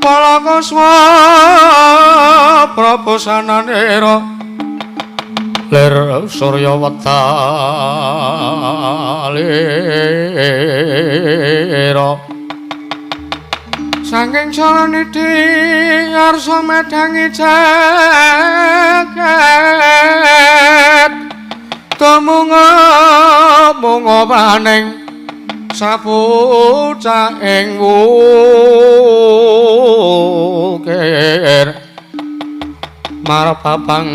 Palakaswa prabosananira lir surya wedalira saking saranidi arsa medangi jagat tumunga munga paning sapucah ing wukir marep papang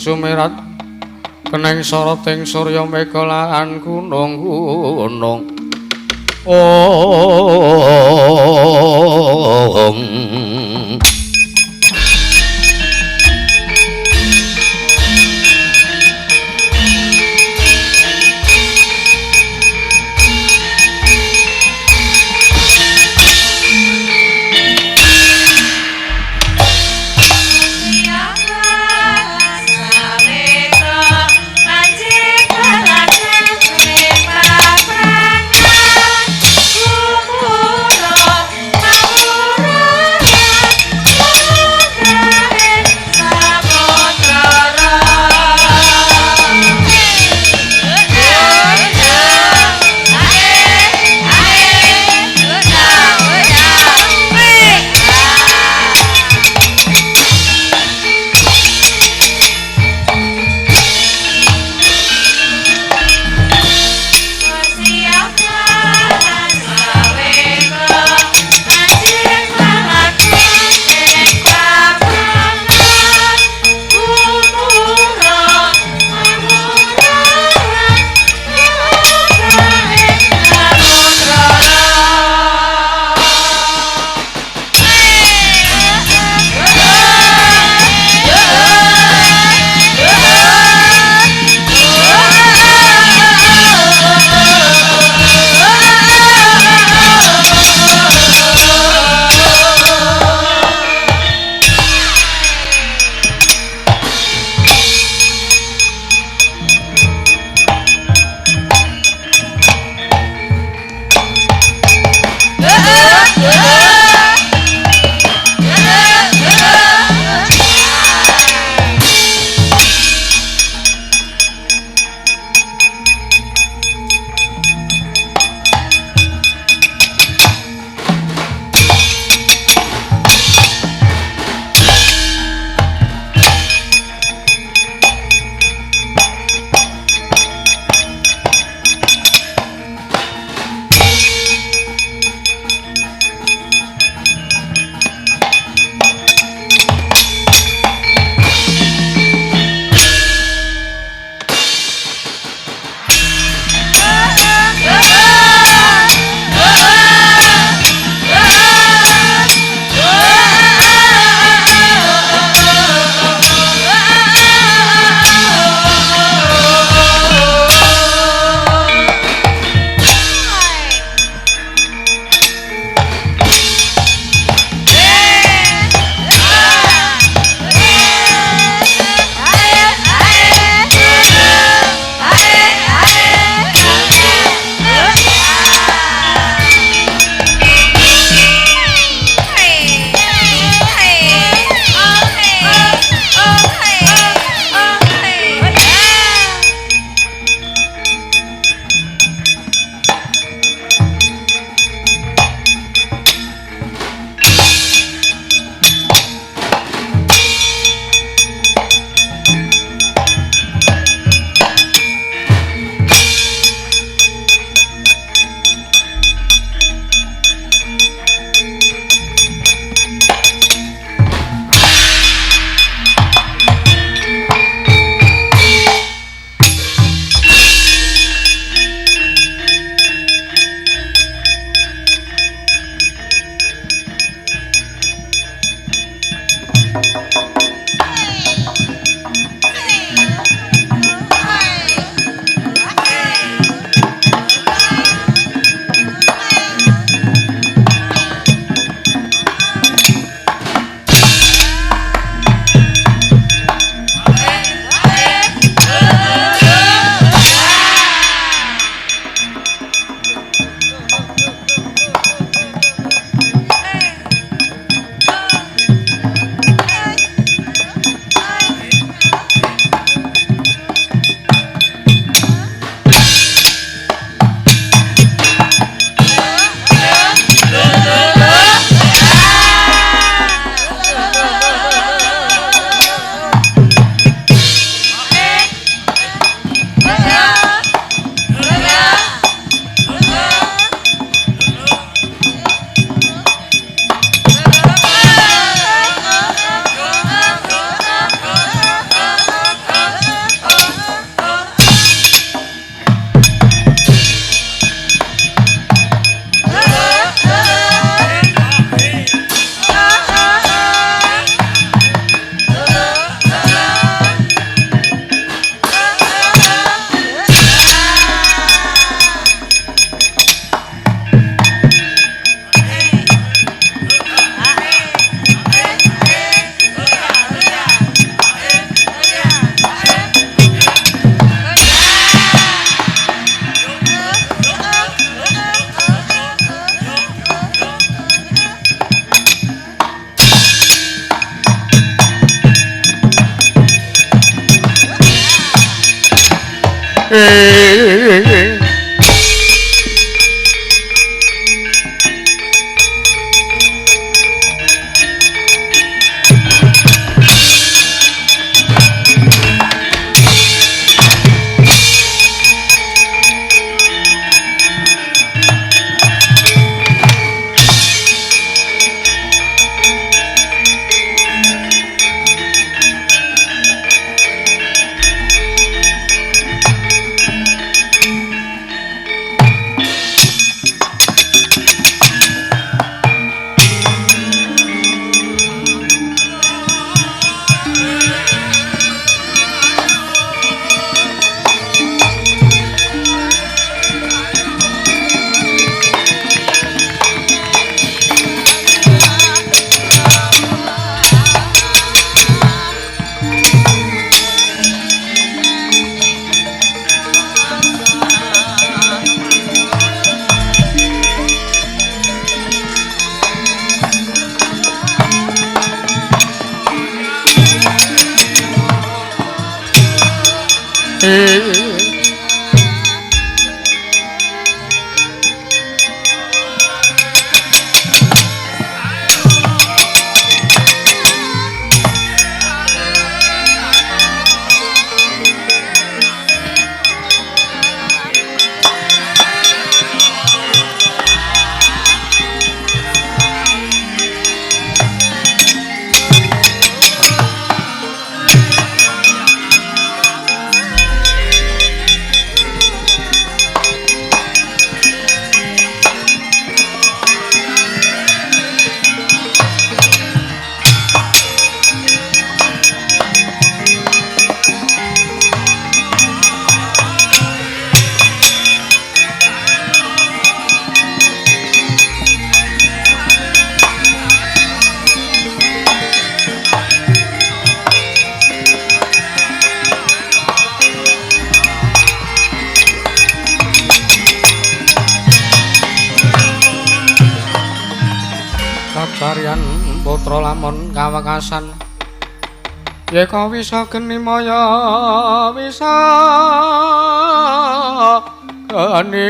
sumirat keneng soroting surya mega lan gunung-gunung. Ong. Kacaryan putra lamun kawekasan yeka wisa geni maya wisa geni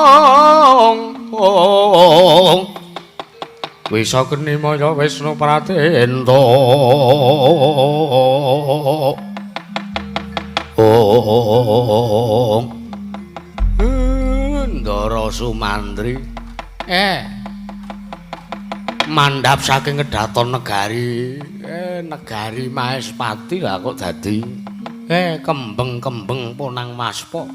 ong wisa geni maya Wisnu Pratenta ong Ndara Sumantri mandhap saking kedaton negari negari Mahespati lah kok dadi kembeng-kembeng ponang maspa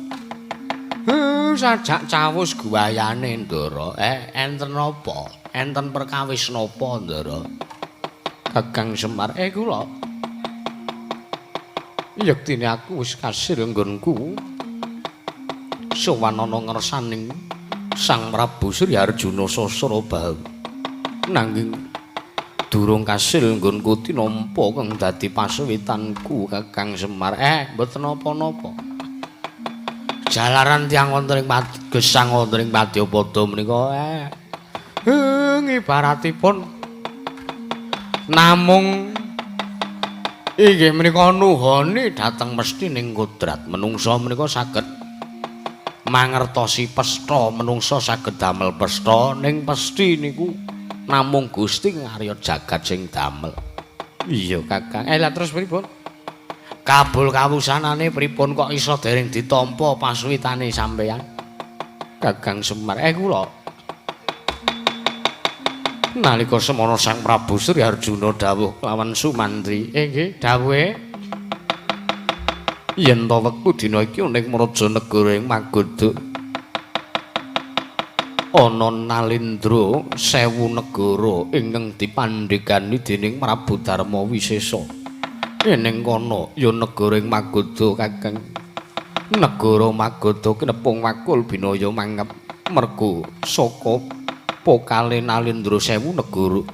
sajak cawus guayane Ndara enten napa enten perkawis napa Ndara Kakang Semar kula yektine aku wis kasil nggonku sowan ana ngersaning Sang Prabu Sri Arjuna Sasrabahu nanging durung kasil nggonku tinampa kang dadi pasuwitanku Kakang Semar mboten napa-napa jalaran tiyang wonten ing gesang wonten ing Madyapada menika ngibaratipun namung inggih menika nuhoni dhateng mesti ning kodrat menungsa menika saged mangertosi pesta menungsa saged damel pesta ning pesthi niku namung Gusti ngarya jagat sing damel. Iya Kakang. Lah terus pripun? Kabul kawusanane pripun kok iso dereng ditampa pasuwitane sampeyan? Kakang Semar. Kula nalika semana Sang Prabu Sri Arjuna dawuh lawan Sumantri. Nggih, dawuhe yen ta wektu dina iki ning Mraja negara ing Magodha ana Nalindra sewu negara ingkang dipandhegani dening Prabu Darma Wisesa. Ning kono ya negara ing Magodha Kakang. Negara Magodha kinepung wakul binaya mangep merga saka pokale Nalindra sewu negara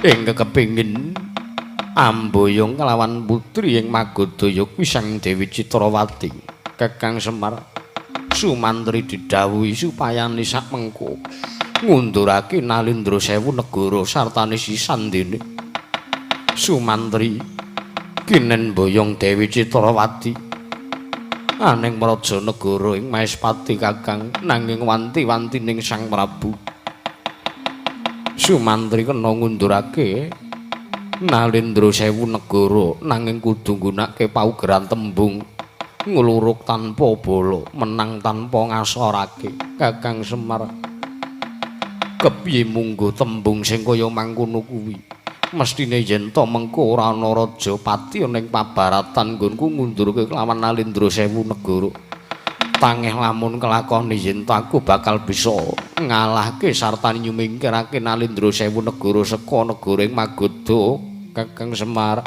ing kepengin amboyong kelawan putri ing Magodha ya kuwi Sang Dewi Citrawati. Kakang Semar Sumantri didhawuhi supaya sak mengko ngundurake Nalindra sewu negara sartane sisandene. Sumantri Kinen boyong Dewi Citrawati aning praja negara ing Maespati Kakang, nanging wanti-wantining Sang Prabu Sumantri kena ngundurake Nalendra sewu negara, nanging kudu nggunakake paugeran tembung ngluruk tanpa bala, menang tanpa ngasorake. Kakang Semar, kepiye munggo tembung sing kaya mangkono kuwi? Mestine yen to mengko ora ana raja pati ning pabaratan nggonku ngundurke kelawan Nalendra sewu negara. Tangeh lamun kelakone yen to aku bakal bisa ngalahke sarta nyumingkirake Nalendra sewu negara saka negara ing Magadha. Kakang Semar,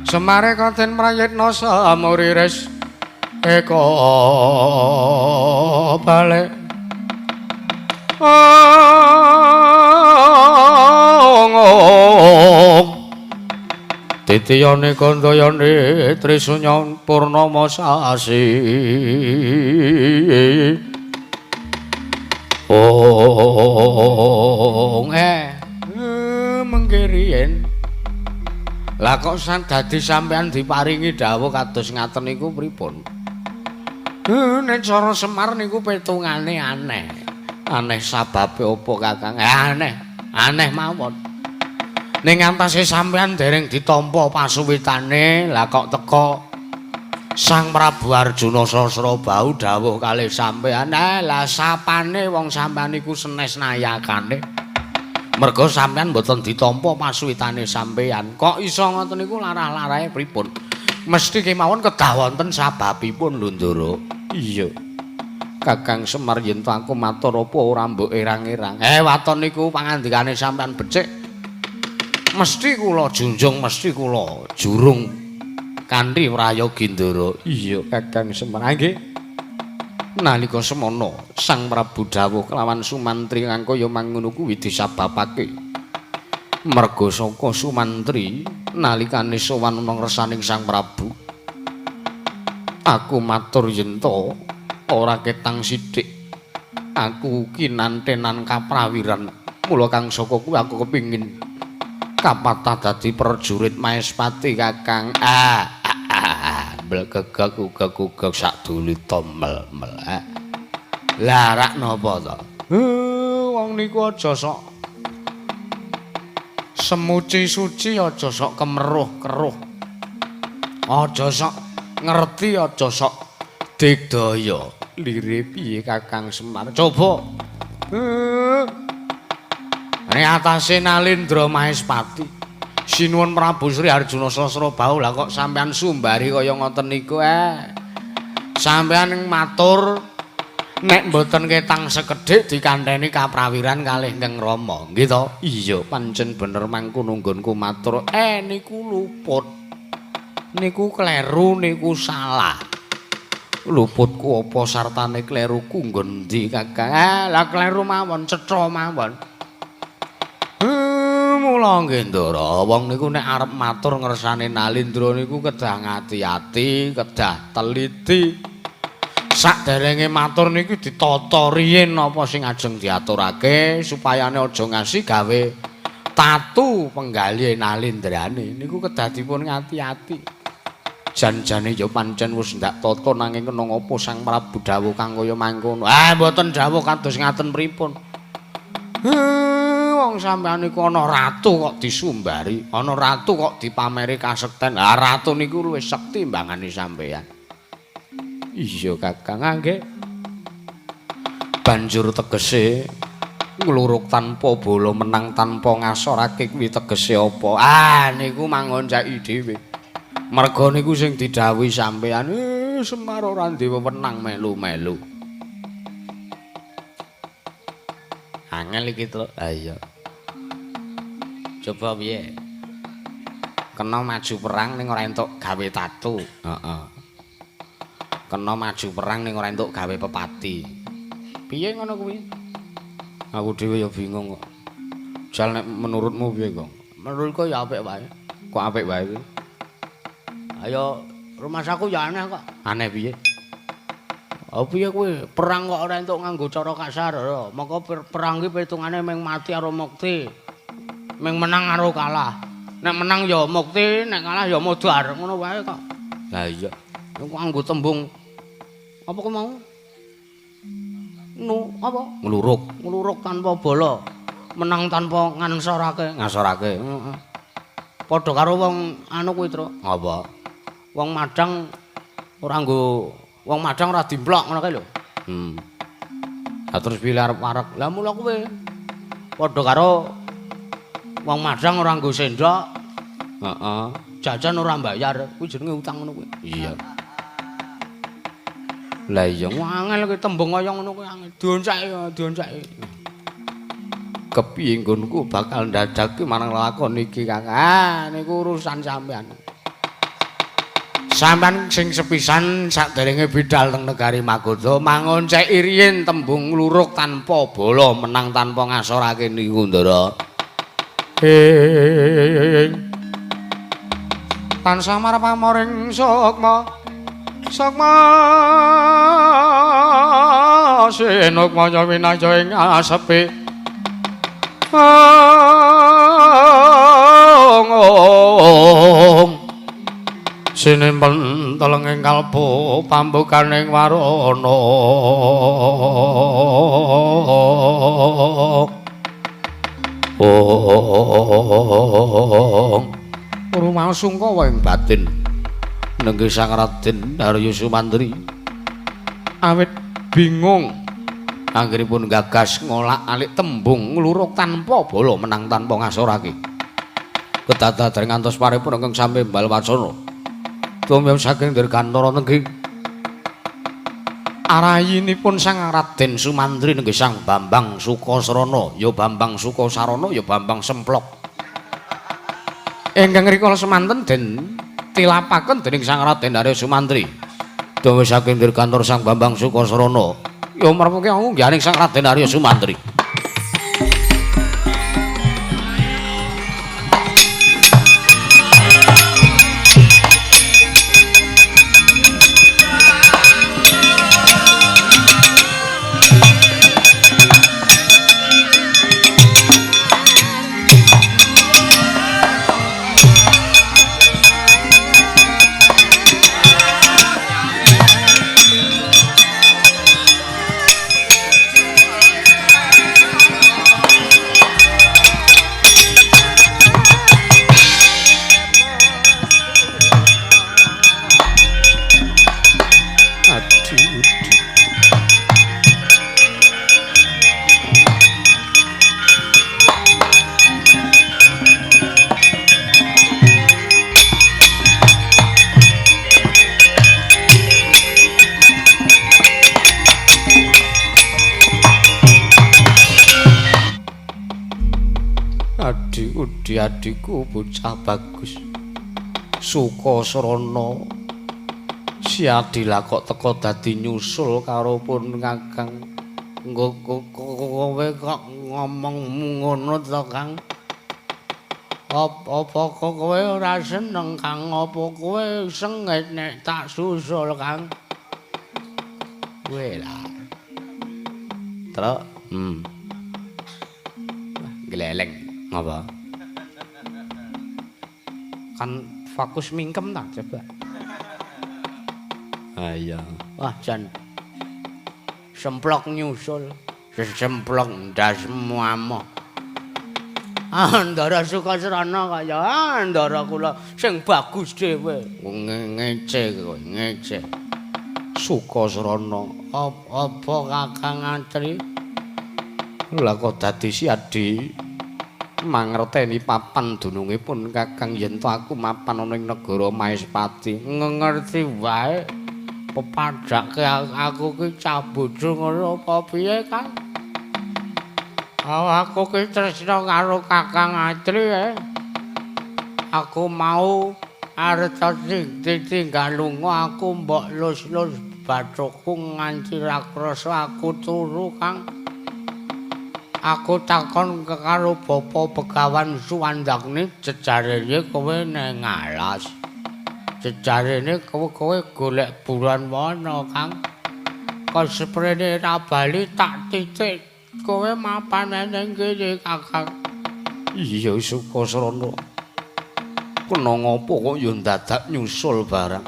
Semare katen prayitna samurires eka balik. Titiyane kandayane Trisunya Purnama sasi. Ong mengke riyen. Lah kok dadi sampean diparingi dawuh kados ngaten niku pripun? Nek cara Semar niku petungane aneh. Aneh sababe apa Kakang? Aneh, aneh mawon. Ning antase sampean dereng ditampa pasuwitane, lah kok teka Sang Prabu Arjuna Sasrabahu dawuh kalih sampean. Lah sapane wong sampean niku senes nayakane. Merga sampean mboten ditampa pasuwitane sampean. Kok iso ngoten niku larah-larahe pripun? Mesti kemawon kedah wonten sababipun lho, Ndara. Iya. Kakang Semar, yen to aku matur apa ora mbok erang-erang. Waton niku pangandikane sampean becik. Mesti kula junjung, mesti kula jurung kanthi prayogi, Ndara. Iya, Kakang Semar. Nggih. Nalika semana Sang Prabu dawuh kelawan Sumantri kang kaya mangono kuwi disababake merga saka Sumantri nalikane sowan ana ngersaning Sang Prabu. Aku matur yen to ora ketang sithik aku kinantenan kaprawiran, mula kang saka kuwi aku kepingin kapatah dadi prajurit Maespati Kakang. Blegegeg ugeg-ugeg sak dulita mel-mel. Lah rak napa to? Wong niku aja sok semuci suci, aja sok kemeruh-keruh. Aja sok ngerti, aja sok digdaya. Lire piye Kakang Semar? Coba. Ning atase Nalendra Maespati. Sinuwun Prabu Sri Arjuna Sasrabahu, lah kok sampean sumbari kaya ngoten niku Sampean matur nek mboten ketang sekedhik dikandhani kaprawiran kalih Kang Rama. Nggih to? Iya, pancen bener mangkono nggonku matur. Niku luput. Niku kleru, niku salah. Luputku apa sartane kleruku nggon ndi Kakang? Lah kleru mawon, cetha mawon. Mula nggih Ndara, wong niku nek arep matur ngersane Nalendra niku kedah ngati-ati, kedah teliti. Saderenge matur niku ditata riyin apa sing ajeng diaturake supayane aja ngasi gawe tatu penggalih Nalendrane niku kedah dipun ngati-ati. Jan-jane ya pancen wis ndak tata, nanging kena ngapa Sang Prabu dawuh kang kaya mangkono. Mboten dawuh kados ngaten pripun. Wong sampean niku ana ratu kok disumbari, ana ratu kok dipameri kasekten. Lah ratu niku luwih sekti mbangane sampean. Iya Kakang, nggih. Banjur tegese ngluruk tanpa bala, menang tanpa ngasorake kuwi tegese apa? Niku mangonceki dhewe. Merga niku sing didhawuhi sampean, Semar ora duwe wewenang melu-melu. Angel iki, Truk. Ha iya. Coba piye? Kena maju perang ning ora entuk gawe tatu. Heeh. Kena maju perang ning ora entuk gawe pepati. Piye ngono kuwi? Aku dhewe ya bingung kok. Jal nek menurutmu piye, Gong? Menurutku ya apik wae. Kok apik wae kuwi? Ayo rumasaku ya aneh kok. Aneh piye? Oh piye kuwi? Perang kok ora entuk nganggo cara kasar lho. Mongko perang ki pitungane mung mati karo mukti. Ming menang karo kalah. Nek menang ya mukti, nek kalah ya modar, ngono wae kok. Lah iya. Nek nganggo tembung apa ku mau? Nu apa? Ngluruk, ngluruk tanpa bala. Menang tanpa ngansorake, ngasorake. Heeh. Padha karo wong anu kuwi, Truk. Apa? Wong madang ora nggo, wong madang ora dimplok ngono kae lho. Lah terus piye arep wareg? Lah mula kuwi. Padha karo wong madang ora nggo sendok. Heeh. Jajan ora mbayar, kuwi jenenge utang ngono kuwi. Iya. Lah iya angel kuwi tembung kaya ngono kuwi angel. Dionceki, dionceki. Kepiye nggonku bakal ndadake marang lakon iki, Kang? Ah, niku urusan sampean. Sampean sing sepisan saderenge bidal teng negari Magadha mangonceki riyin tembung ngluruk tanpa bala, menang tanpa ngasorake niku, Ndara. Ing tansah marep pamoring sukma. Sukma sinukmaya winaya ing asepi. Ong sinimpen telenging kalbu pambukaning warana. Ong rumasungkawa ing batin nenggih Sang Raden Arya Sumantri awit bingung anggenipun gagas ngolak-alik tembung ngluruk tanpa bala menang tanpa ngasorake. Kedadadan ngantos paripurna ingkang samimbal wacana. Tumiyos saking dirgantara nenggih arayinipun Sang Raden Sumantri nenggih Sang Bambang Sukasrana, ya Bambang Sukasarana, ya Bambang Semplok. Ingkang rikala semanten den tilapaken dening Sang Raden Arya Sumantri. Tumiyos saking dirgantara Sang Bambang Sukasrana, ya marep ngunggahaning Sang Raden Arya Sumantri. Adhiku bocah bagus Sukasrana Siadila kok teka dadi nyusul karo pun Kakang. Kowe kok ngomong ngono to, Kang? Apa kowe ora seneng, Kang? Apa kowe sengit nek tak susul, Kang? Kowe lah. Truk, Gleleng ngapa? Kan fokus mingkem ta coba. Ah iya. Wah jan semplok nyusul, semplok ndasmu amoh. Ah Ndara Sukasrana kaya ah Ndara kula sing bagus dhewe. Ngece kowe, ngece. Sukasrana, apa Kakang Atri? Lah kok dadi si Adi mangerteni papan dunungipun Kakang yen to aku mapan ana ing negara Maespati. Ngerti wae pepadhake aku ki cah bojo ngono apa piye, Kang? Aku ki tresna karo Kakang Atri. Aku mau arep ditinggal lunga aku mbok lus-lus bathukku nganti ra krasa aku turu, Kang. Aku takon karo Bapa Begawan Suwandagni jejarene kowe nang alas. Jejarene kowe golek buron wana, Kang. Kok seprene ra bali tak titik kowe mapan ning kene, Kakang. Iya Sukasrana. Kena ngopo kok ya ndadak nyusul barang.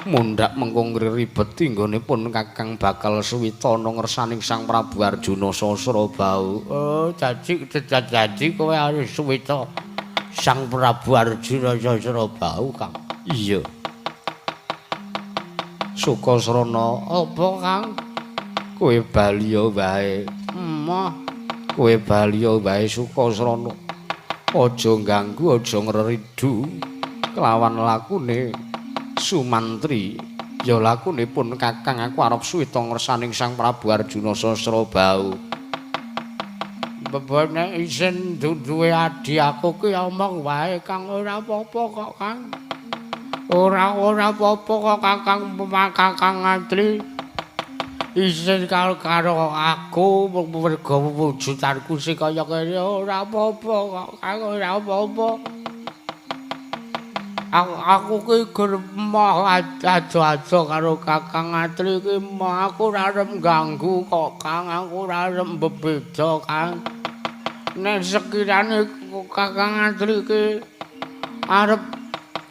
Mundhak mengko ngribeti nggonipun Kakang bakal suwita ana ngersaning Sang Prabu Arjuna Sasrabahu. Oh, dadi kowe arep suwita Sang Prabu Arjuna Sasrabahu, Kang. Iya. Sukasrana, apa, Kang? Kowe bali wae. Emoh. Kowe bali wae Sukasrana. Aja ganggu, aja ngreridu kelawan lakune Sumantri. Ya lakune pun Kakang aku arep suwita ngersaning Sang Prabu Arjuna Sasrabahu. Bebone isin duwe adi aku ki omong wae Kang, ora apa-apa kok Kang. Ora apa-apa kok Kakang, Kakang Atri. Isin karo aku mergo wujudanku sing kaya kene ora apa-apa kok Kang, ora apa-apa. Aku ki gur moh ado-ado karo Kakang Atri ki moh, aku ora arep ganggu kok Kang, aku ora arep bebeda Kang. Nek sekirane Kakang Atri ki arep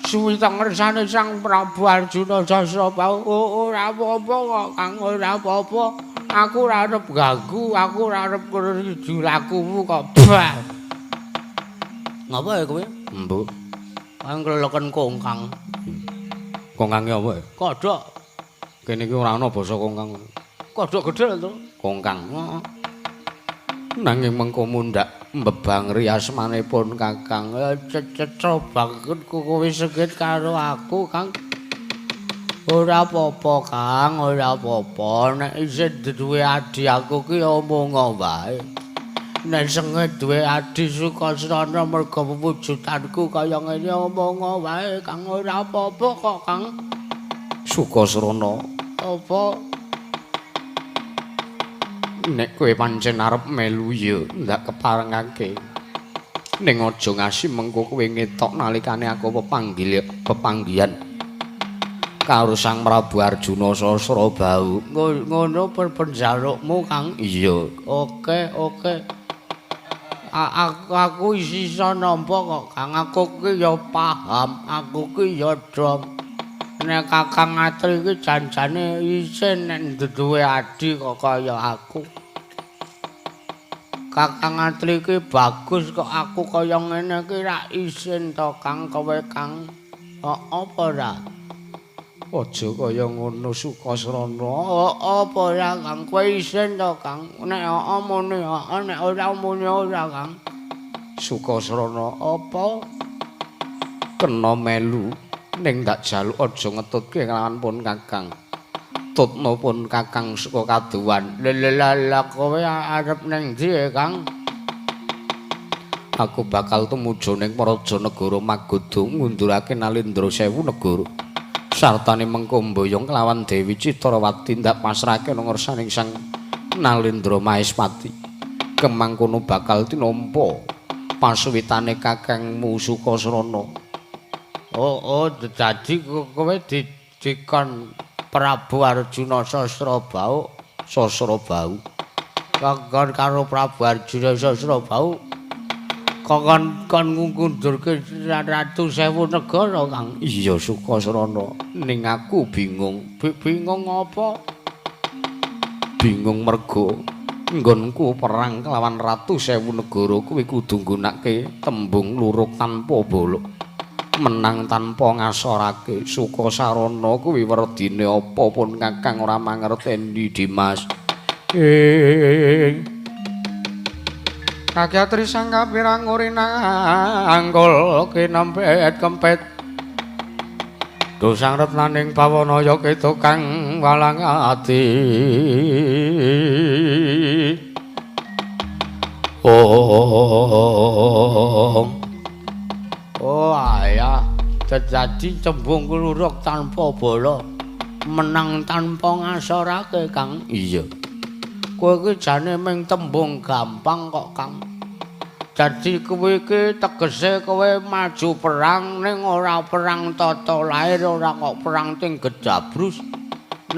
suwita ngersane Sang Prabu Arjuna Sasrabahu, ora apa-apa kok Kang, ora apa-apa. Aku ora arep ganggu, aku ora arep ngridu lakumu kok. Ngapa ya kowe? Mbok. Ngleleken kongkang. Kongkange apa ya? Kodhok. Kene iki ora ana basa kongkang. Kodhok gedhe to. Kongkang. Heeh. Nanging mengko mundhak mbebangri asmanipun Kakang. Cecetro banget kowe sengit karo aku, Kang. Ora apa-apa, Kang, ora apa-apa. Nek isih duwe adi aku ki omong wae. Nek sengit duwe adi Sukasrana mergo wujudanku kaya ngene omong wae, Kang, ora apa-apa kok, Kang. Sukasrana, apa? Nek kowe pancen arep melu ya ndak keparengake. Ning aja ngasi mengko kowe ngetok nalikane aku pepanggihan karo Sang Prabu Arjuna Sasrabahu. Ngono penjalukmu, Kang? Iya. Oke, oke. Aku iso nampa kok, Kang. Aku ki ya paham, aku ki ya dong. Nek Kakang Atri iki janjane isin nek duwe adi kok kaya aku. Kakang Atri iki bagus kok aku kaya ngene iki ra isin to, Kang, kowe, Kang. Apa ora? Aja kaya ngono Sukasrana. Apa ora, Kang? Kowe isin to, Kang? Nek heeh muni heeh, nek ora muni ora, Kang. Sukasrana, apa? Kena melu ning ndak jaluk aja ngetutke kelawan pun Kakang. Tutna pun Kakang saka kaduwan. Lha kowe arep ning ndi, Kang? Aku bakal tumuju ning Praja Negara Magadha ngundurake Nalendra Sewu Negara. Sartane mengko mboyong kelawan Dewi Citrawati ndak pasrahke nang ngersaning Sang Nalendra Mahespati. Kemangkono bakal tinampa pasuwitane Kakangmu Sukasrana. Oh, dadi kowe dikon Prabu Arjuna Sasrabahu, Sasrabahu. Kakon karo Prabu Arjuna Sasrabahu kon ngundurke Ratu Sewu Negara, Kang. Iya Sukasrana, ning aku bingung. Bingung apa? Bingung mergo nggonku perang kelawan Ratu Sewu Negara kuwi kudu nggunakake tembung luruk tanpa bolok. Menang tanpa ngasorake. Sukasarana kuwi werdine apa pun Kakang ora mangerteni, Dimas. Kakyatri sang kapirang urinangkul kinempet kempet. Dosang retnaning bawana ya ketukang walang ati. Oh. Oh ayah, dadi tembung kluruk tanpa bala, menang tanpa ngasorake, Kang. Iya. Kowe iki jane mung tembung gampang kok, Kang. Dadi kowe iki tegese kowe maju perang ning ora perang tata lahir, ora kok perang ting gedabrus.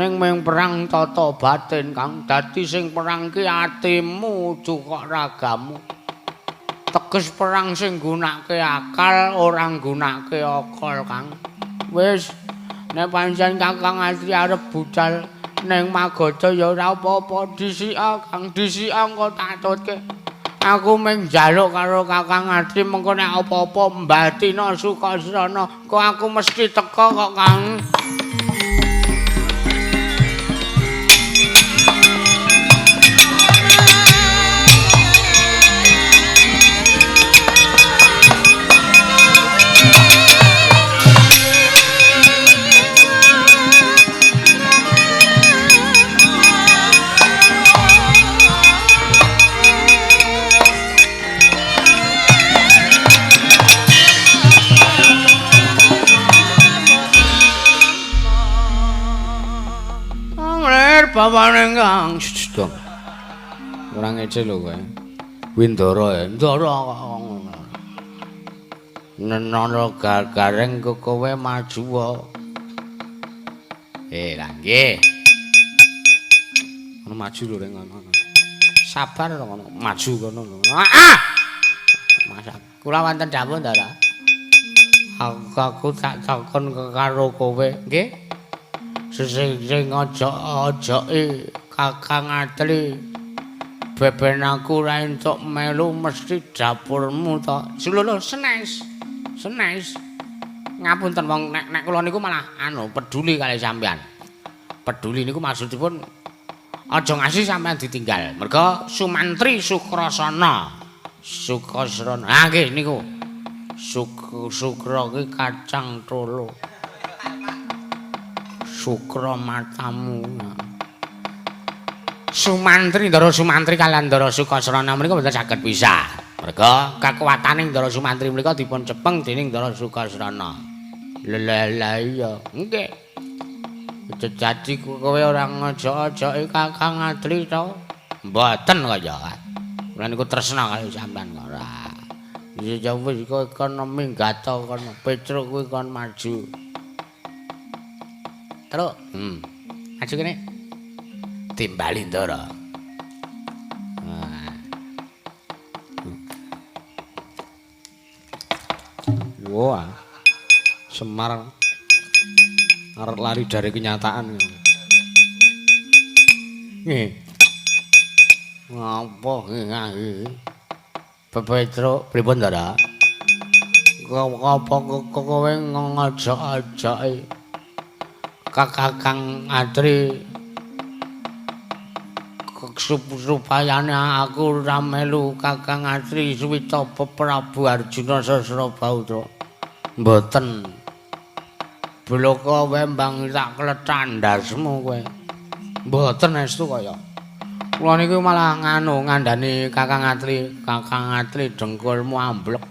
Ning mung perang tata batin, Kang. Dadi sing perang ki atimu, udu kok ragamu. Teges perang sing nggunakake akal ora nggunakake akal, Kang. Wis nek pancen Kakang Atri arep budal ning Magadha ya ora apa-apa, dhisika Kang, dhisika engko tak tutke. Aku mung njaluk karo Kakang Atri mengko nek apa-apa mbatina Sukasrana, kok aku mesti teka kok, Kang. Bawane Kang. Dong. Ora ngece lho kowe. Kuwi Ndara ya. Ndara kok ngono. Nenono gareng kowe maju wae. Lah nggih. Ngono maju lho reng ngono. Sabar to ngono, maju kono lho. Ah! Masa kula wonten dawuh Ndara. Aku tak takon karo kowe, nggih. Sing ngojok-ojoki Kakang Atri beben aku ora entuk melu mesti dapurmu to. Lho senes. Senes. Ngapunten wong nek kula niku malah anu peduli kali sampean. Peduli niku maksudipun aja ngasih sampean ditinggal. Mergo Sumantri Sukrasana. Sukasrana. Ha nggih niku. Sukra ki kacang tolo. Sukra matamu. Sumantri Ndara Sumantri kaliyan Ndara Sukasrana menika mboten saged pisah. Merga kekuwatane Ndara Sumantri menika dipun cepeng dening Ndara Sukasrana. Lha lha iya, nggih. Dadi kowe ora ngojok-ojoki Kakang Atri to? Mboten kaya. Kula niku tresna kali sampean kok ora. Ya wis kowe kono minggat kono, Petruk kuwi kon maju. Truk. Maju kene. Timbali Ndara. Wah. Semar arep lari dari kenyataan. Nggih. Ngapa nggih? Petruk pripun Ndara? Apa kowe ngojok-ojoki Kakang Atri supayane aku ora melu Kakang Atri suwita Prabu Arjuna Sasrabahutra. Mboten. Bloko wae mbang tak klethak ndasmu kowe. Mboten estu kaya. Kula niku malah nganu ngandani Kakang Atri, Kakang Atri dengkulmu amblek.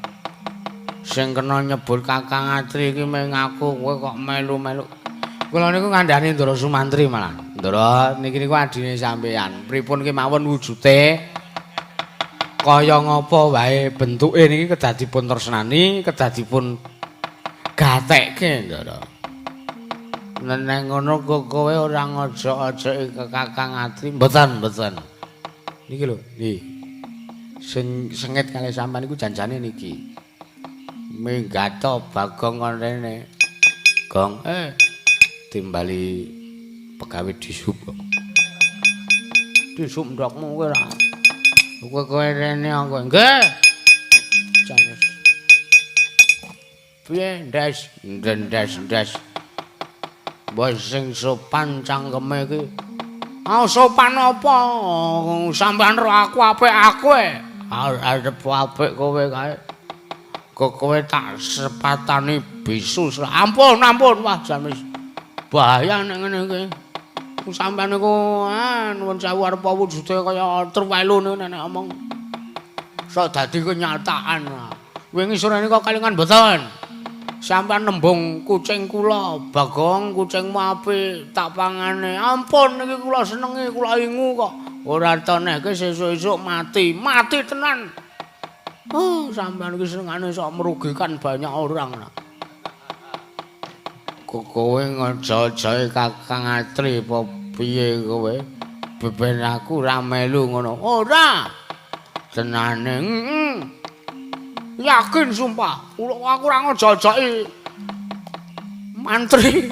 Sing kena nyebut Kakang Atri iki mung aku, kowe kok melu-melu. Kula niku ngandani Ndara Sumantri malah. Ndara niki niku adine sampeyan. Pripun kemawon wujude? Kaya ngapa wae bentuke niki kedah dipun tresnani, kedah dipun gatekke Ndara. Nek ngono kowe ora ngojok-ojoki Kakang Atri. Mboten, mboten. Niki lho, nggih. Sing sengit kalih sampeyan niku janjane niki. Minggato Bagong kon rene. Gong, timbali pegawe dishub kok. Dishub ndokmu kowe ora. Kowe rene aku. Nggih. Janes. Piye ndes, ndes, ndes. Mbok sing sopan cangkeme iki. Ah sopan apa? Sampeyan ro aku apik aku e. Arep apik kowe kae. Kok kowe tak sepatani bisu. Ampun, ampun. Wah, jan wis bahaya nek ngene iki. Sampeyan niku nuwun sewu arep wujude kaya truwelu niku nek omong. Sok dadi kenyataan. Wingi sore niku kalingan mboten. Sampeyan nembung kucing kula, Bagong kucingmu apik tak pangane. Ampun niki kula senengi, kula ingu kok. Ora tonehke sesuk-esuk mati, mati tenan. Oh, sampeyan iki senengane sok merugikan banyak orang. Kok kowe ngejojoke Kakang Atri apa piye kowe? Beben aku ora melu ngono. Ora. Tenane. Heeh. Yakin sumpah. Aku ora ngojok-ojoki mantri.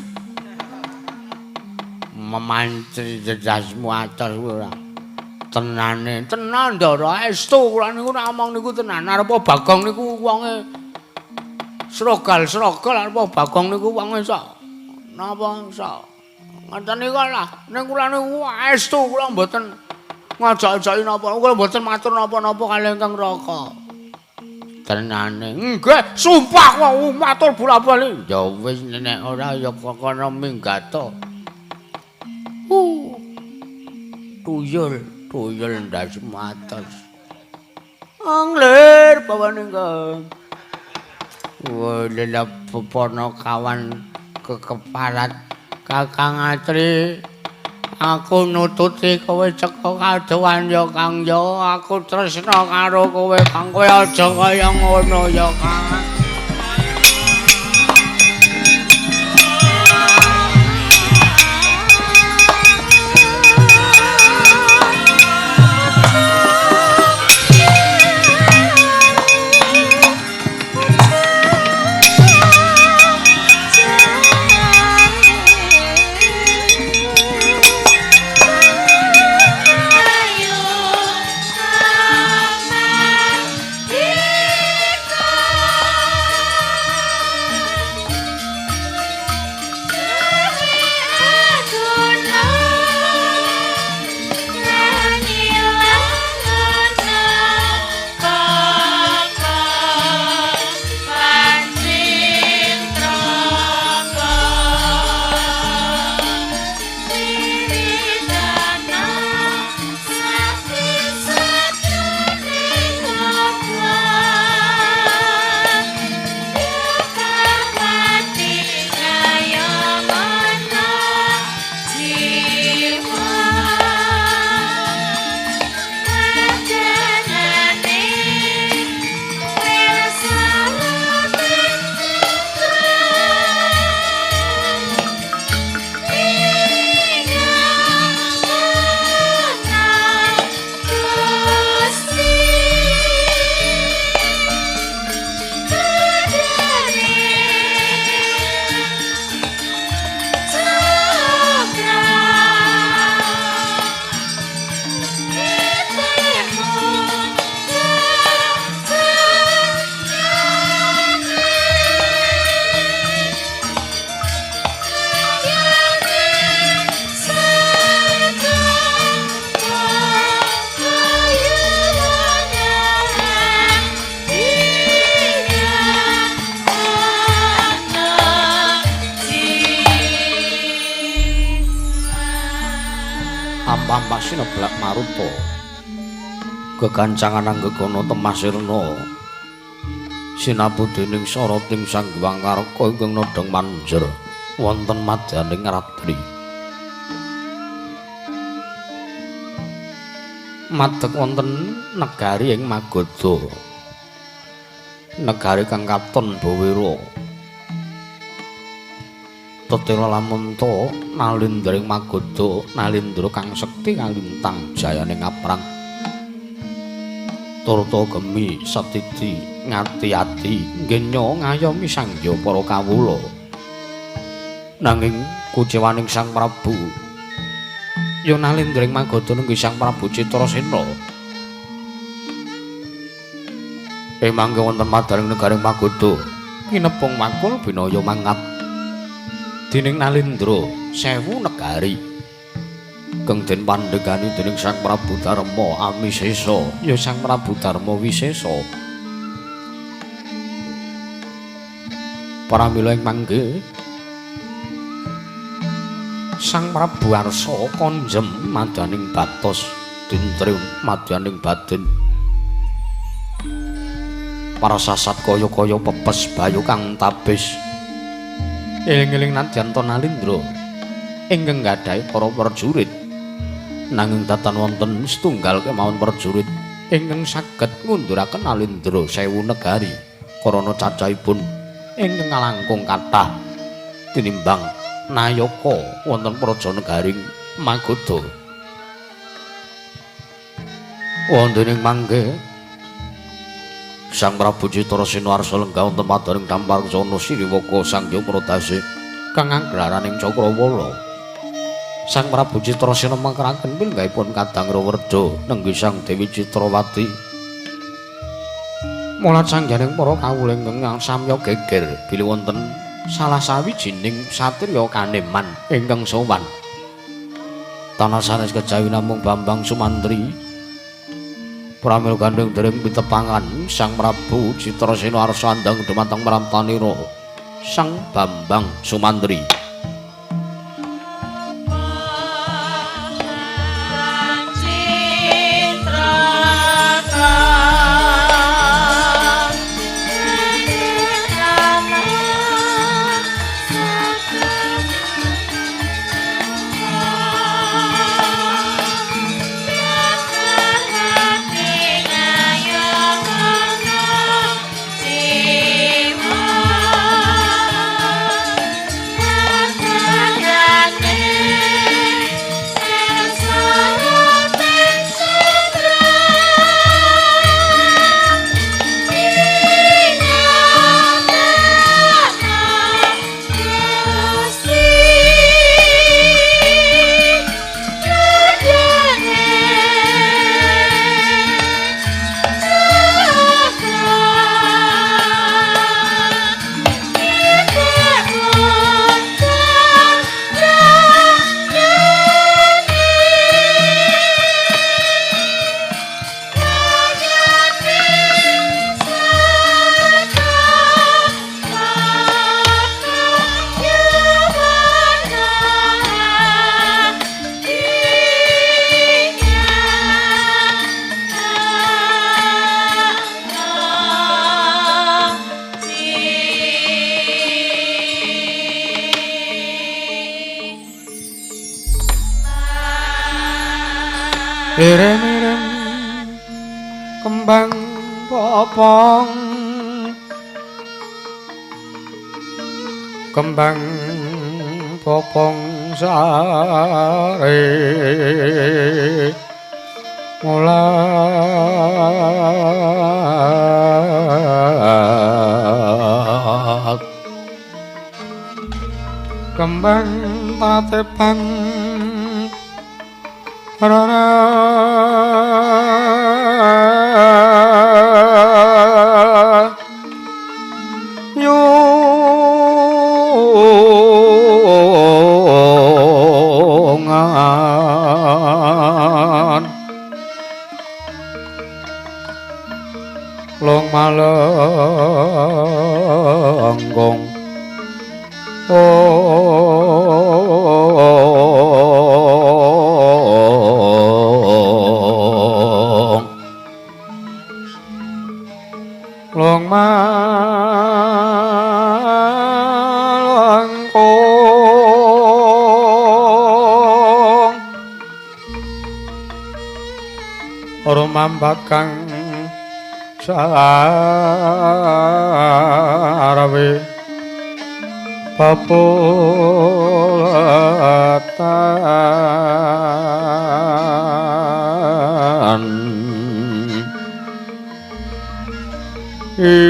Memantri jejasmu atos ora. Tenane, tenan Ndara, estu kula niku nek omong niku tenan. Arep Bagong niku wonge srogal-srogol, arep Bagong niku wonge sok napa sok ngoten niku lah. Ning kula niku estu kula mboten ngojok-ojoki napa, kula mboten matur napa-napa kalih ingkang Raka. Tenane. Nggih, sumpah kula matur bola-bali. Ya wis nek ora ya kono minggat to. Tuyul, tuyul ndas matos. Anglir bawane kang. Wah, ponokawan kekeparat Kakang Atri. Aku nututi kowe ceka kadowan ya Kang ya. Aku tresna karo kowe Kang. Kowe aja kaya ngono ya Kang. Sineblak maruta kekancangan anggegana Temah Sirna sinapu dening soroting Sang Hyang Karaka ingkang nodhong manjer wonten madyaning ratri. Madeg wonten negari ing Magadha, negari kang katon bawira. Tetela lamunta nalindra ing Magadha, nalindra kang sekti kalintang jayane ngaprang. Turta gemi setiti ngati-ati ngenya ngayomi sangya para kawula. Nanging kucewaning Sang Prabu ya nalindra ing Magadha nunggu Sang Prabu Citrasena. Ing mangke wonten madaring negari Magadha kinepung makul binaya mangap dening Nalindra sewu negari kang den pandhegani dening Sang Prabu Darma Amisesa ya Sang Prabu Darma Wisesa. Pramila ing mangke Sang Prabu Arsa konjem madaning batos tintrim madaning batin. Para sasat kaya-kaya pepes bayu kang tabis. Eling-eling nadyan ta Nalindra ingkang gadhahi para prajurit. Nanging datan wonten setunggal kemawon prajurit ingkang saged ngunduraken Nalindra sewu negari karana cacahipun ingkang langkung kathah tinimbang nayaka wonten praja negaring Magadha. Wonten ing mangke Sang Prabu Citrasena arsa lenggah wonten padaring Damparengsana Siriwaka Sang Hyang Pradase kang anggaraning Cakrawala. Sang Prabu Citrasena mangkeraken pilenggahipun Kadang Rawerda nenggi Sang Dewi Citrawati. Mulat sangjaning para kawula ingkang samya geger bilih wonten salah sawijining satriya kaneman ingkang sowan. Tanah sanes kejawi namung Bambang Sumantri. Pramila gandeng dereng pitepangan Sang Prabu Citrasena arsa andhang dumateng Pramtanira Sang Bambang Sumantri. Irem-irem kembang popong, kembang popong sare mulat, kembang tatepan rara nyungan long malenggong long malengkong rumambak kang sarawe papulatan ing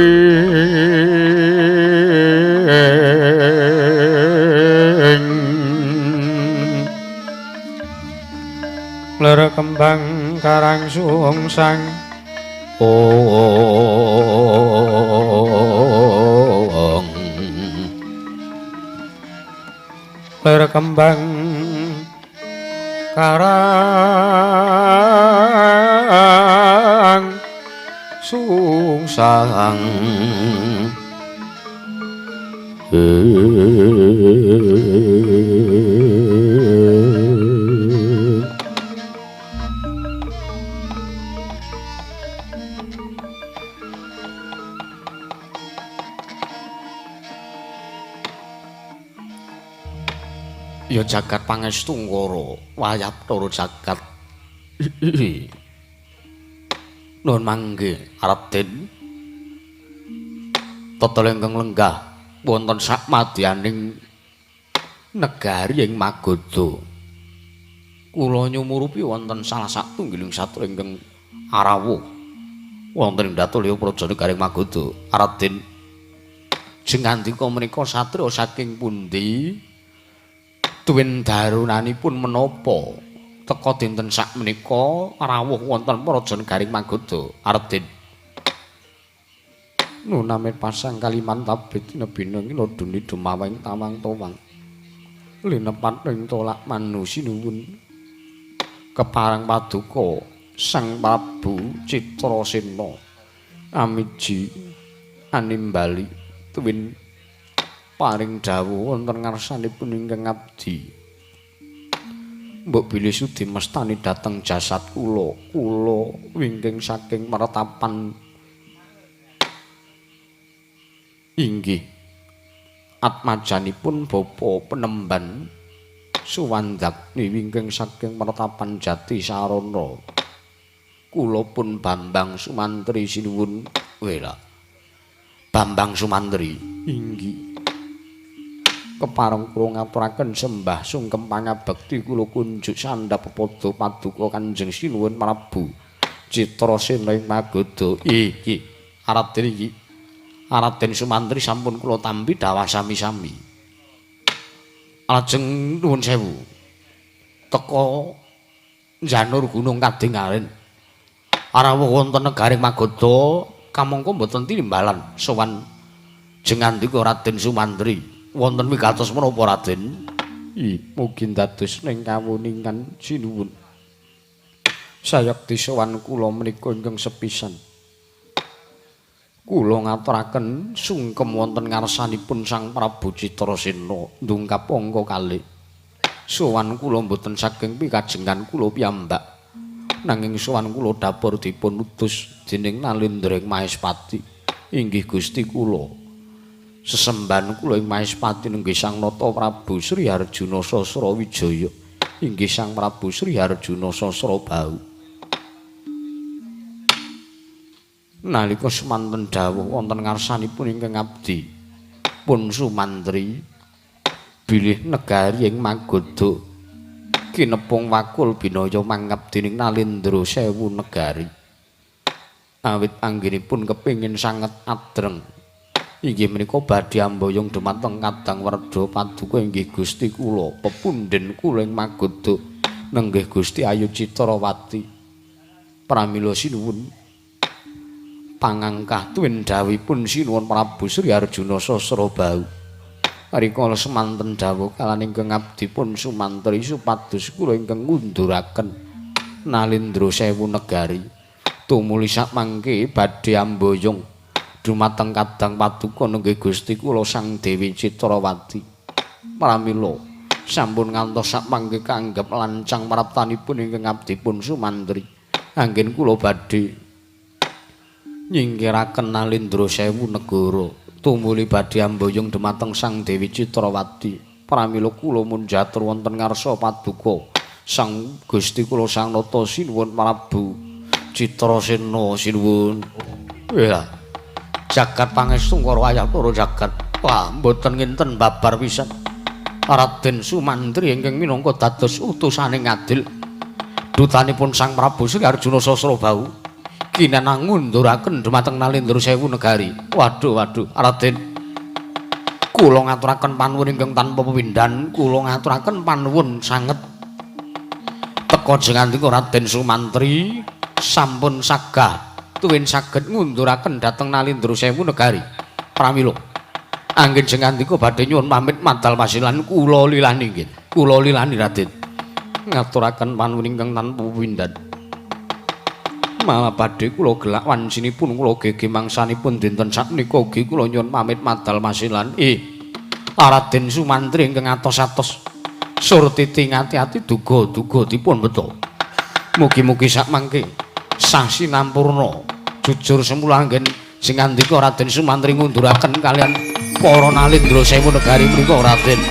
ler kembang karang sungsang ong ler kembang karang sungsang. Ya jagat pangestu ngoro wayap toro jagat. Nuwun mangke Raden. Tetel ingkang lenggah wonten sakmadyaning negari ing Magadha. Kula nyumurupi wonten salah satunggiling satya ingkang arawuh. Wonten ing Datulya Praja Negaring Magadha. Raden jengandika menika satriya saking pundi? Tuwin darunanipun menapa? Teka dinten sakmenika rawuh wonten Praja Negaring Magadha. Raden nuname pasang Kalimantabit nebina nginoduni dumaweng tawang towang linepat ing tolak manu sinuwun keparang paduka Sang Prabu Citrasena amiji animbali tuwin paring dawuh wonten ngarsanipun ingkang abdi. Mbok bilih sudi mestani dhateng jasad kula, kula wingking saking mertapan inggih atmajanipun bapa penemban Suwandagni wingking saking mertapan Jati Sarana. Kula pun Bambang Sumantri sinuwun. Wela Bambang Sumantri inggih kepareng kula ngaturaken sembah sungkem pangabekti kula kunjuk sandhap pepada paduka Kanjeng Sinuwun Prabu Citrasena ing Magadha. Iki Raden iki Raden Sumantri sampun kula tampi dawah sami-sami. Lajeng nuwun sewu teka njanur gunung kadingaren rawuh wonten negaring Magadha kamangka mboten tinimbalan sowan jengandika Raden Sumantri. Wonten wigatos menapa Raden? Mugi dados ning kawuningan sinuwun. Sayekti sowan kula menika ingkang sepisan. Kula ngaturaken sungkem wonten ngarsanipun Sang Prabu Citrasena ndungkap angka kalih. Sowan kula mboten saking pikajengan kula piyambak. Nanging sowan kula dapur dipun utus dening Nalendra ing Mahespati. Inggih Gusti kula. Sesembahan kula ing Mahespati nenggih Sang Nata Prabu Sri Arjuna Sasrawijaya. Inggih Sang Prabu Sri Arjuna Sasrabahu. Nalika semanten dawuh wonten ngarsanipun ingkang abdi pun Sumantri bilih negari ing Magadha kinepung wakul binaya mangap dening Nalendra sewu negari. Awit anggenipun kepingin sanget adreng inggih menika badhe amboyong dumateng Kadang Werda paduka inggih Gusti kula pepundhen kula ing Magadha nenggih Gusti Ayu Citrawati. Pramila sinuwun pangangkah tuwin dawuhipun Sinuwun Prabu Sri Arjuna Sasrabahu. Rikala semanten dawuh kalan ingkang abdi pun Sumantri supados kula ingkang ngunduraken Nalendra sewu negari tumuli sakmangke badhe amboyong dumateng Kadang Paduka nenggih Gusti kula Sang Dewi Citrawati. Pramila sampun ngantos sakmangke kaanggep lancang praptanipun ingkang abdi pun Sumantri. Anggen kula badhe nyingkiraken Nalendra sewu negara tumuli badhe amboyong dumateng Sang Dewi Citrawati. Pramila kula munjatur wonten ngarsa paduka Sang Gusti kula Sang Nata Sinuwun Prabu Citrasena sinuwun. Ya jagat pangestu karo ayah para jagat. Wah, mboten nginten babar pisan. Raden Sumantri ingkang minangka dados utusane ngadil dutanipun Sang Prabu Sri Arjuna Sasrabahu kinanang ngunduraken dumateng Nalendra sewu negari. Waduh, waduh, Raden. Kula ngaturaken panuwun ingkang tanpa pepindhan, kula ngaturaken panuwun sanget. Teka jengandika Raden Sumantri sampun sagah tuwin saged ngunduraken dhateng Nalendra sewu negari. Pramila anggen jengandika badhe nyuwun pamit madal masilan kula lilani nggih. Kula lilani Raden. Ngaturaken panuwun ingkang tanpa pepindhan. Malah badhe kula gelak wancinipun kula gege mangsanipun dinten sakmenika ugi kula nyuwun pamit madal masilan. Raden Sumantri ingkang atos-atos surtiti ngati-ati duga-duga dipun beto. Mugi-mugi sakmangke sah sinampurna jujur semula anggen sing ngandika Raden Sumantri ngunduraken kalian para Nalendra sewu negari menika Raden.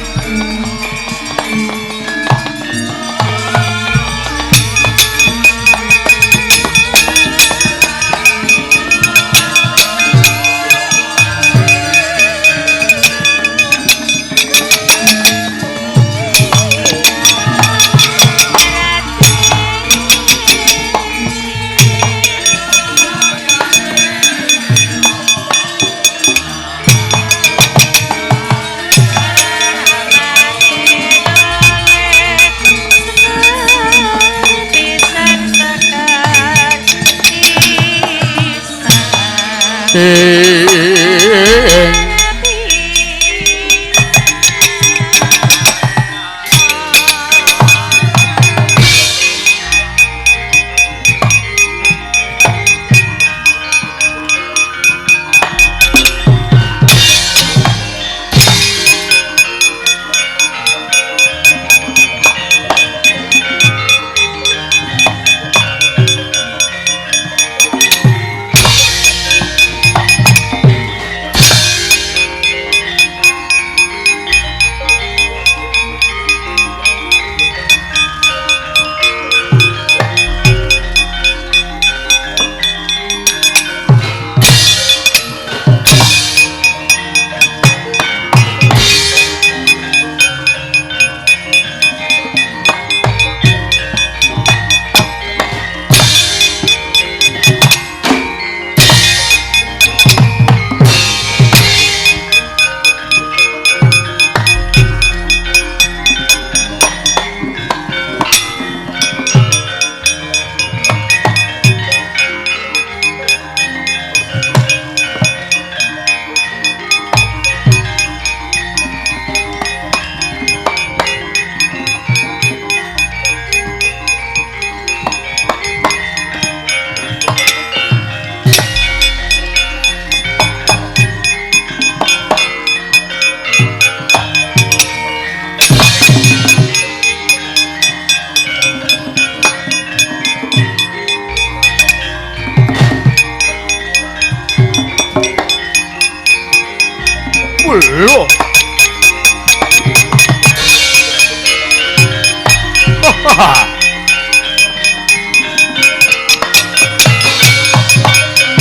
Lho.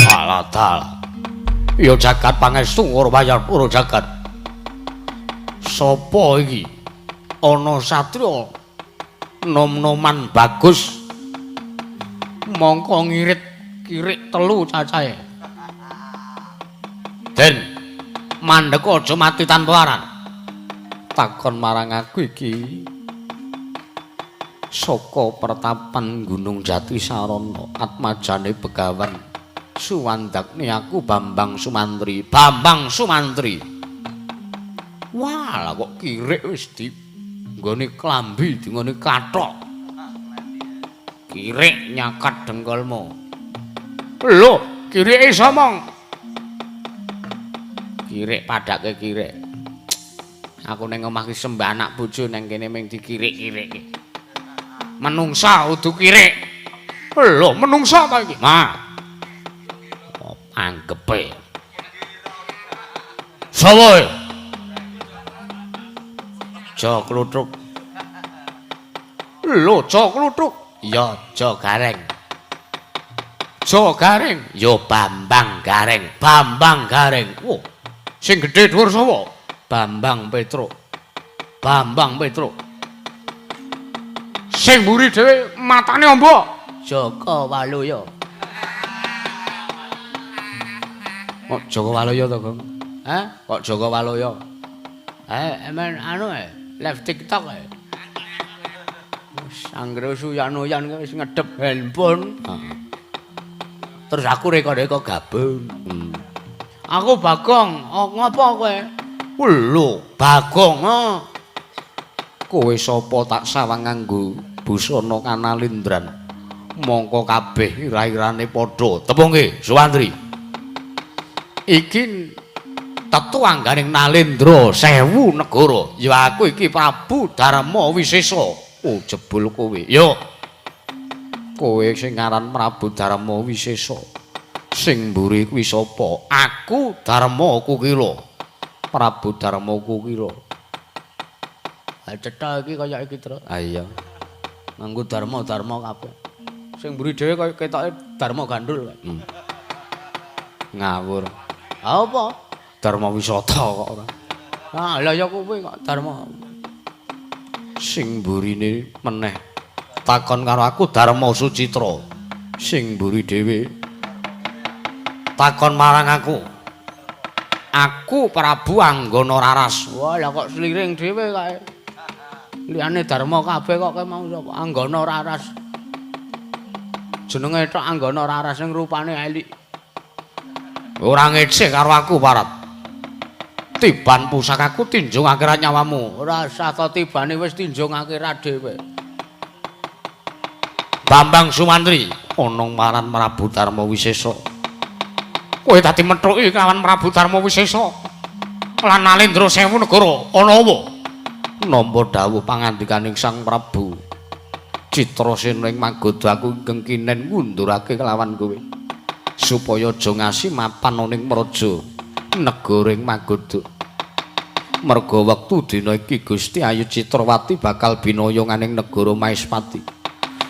Alah dalah. Ya jagat pangestu ora bayar ora jagat. Sopo iki? Ana satriya nom-noman bagus. Mongko ngirit kirik telu cacahe. Den, mandek aja mati tanpa aran. Takon marang aku iki. Saka pertapan Gunung Jati Sarana atmajane Begawan Suwandagni aku Bambang Sumantri. Bambang Sumantri. Wah, lah kok kirik wis di nggone klambi, di nggone kathok. Kirik nyakat dengkulmu. Lho, kirike somong. Kirik padake kirik. Aku ning omah ki sembah anak bojo nang kene mung dikirik-kirike. Menungsa udu kirik. Lho, menungsa ta iki? Ma. Anggepe. Sawa. Jo kluthuk. Lho, jo kluthuk. Ya, jo gareng. Jo gareng, ya Bambang Gareng. Bambang Gareng. Wah, sing gedhe dhuwur sapa? Bambang Petruk. Bambang Petruk. Sing mburi dhewe matane amba. Joko Waluyo. Kok Joko Waluyo to, Gong? Hah? Kok Joko Waluyo? Emen anu live TikTok e. Wis anggere suyan-uyan wis ngedep handphone. Heeh. Terus aku reka-reka gabung. Aku Bagong, oh, ngopo kowe? Lho, Bagong. Kowe sapa tak sawang nganggo busana kanalindran. Mongko kabeh ira-irane padha. Tepungke, Suwandri. Iki tetu angganing Nalendra sewu negara. Ya aku iki Prabu Darma Wisesa. Oh, jebul kowe. Yo. Kowe sing aran Prabu Darma Wisesa. Sing mburi kuwi sapa? Aku Darma Kukila. Prabu Darma Kukila. Ha cetha iki kaya iki, Tru. Ha iya. Nganggo Darma-darma kabeh. Sing mburi dhewe kaya ketoke Darma gandul. Ngawur. Ha apa? Darma wisata kok ora. Ah, lha ya kuwi kok Darma. Sing mburine meneh takon karo aku Darma Sucitra. Sing mburi dhewe takon marang aku. Aku Prabu Anggana Raras. Wah, lah kok sliring dhewe kae. Liyane Darma kabeh kok kowe mau sapa? Anggana Raras. Jenenge tok Anggana Raras sing rupane elik. Ora ngece karo aku, Parat. Tiban pusakaku tinjung akhirat nyawamu. Ora usah to tibane wis tinjung akhirat dhewe. Bambang Sumantri ana maran Prabu Darma Wisesa. Kowe dadi methuki kawan Prabu Darma Wisesa lan Nalendra Sewu Negara ana apa? Nampa dawuh pangandikaning Sang Prabu Citrasena ing Magadha aku ingkang kinen ngundurake kelawan kowe supaya aja ngasi mapan ana ing praja negara ing Magadha. Merga wektu dina iki Gusti Ayu Citrawati bakal binaya ing negara Maespati.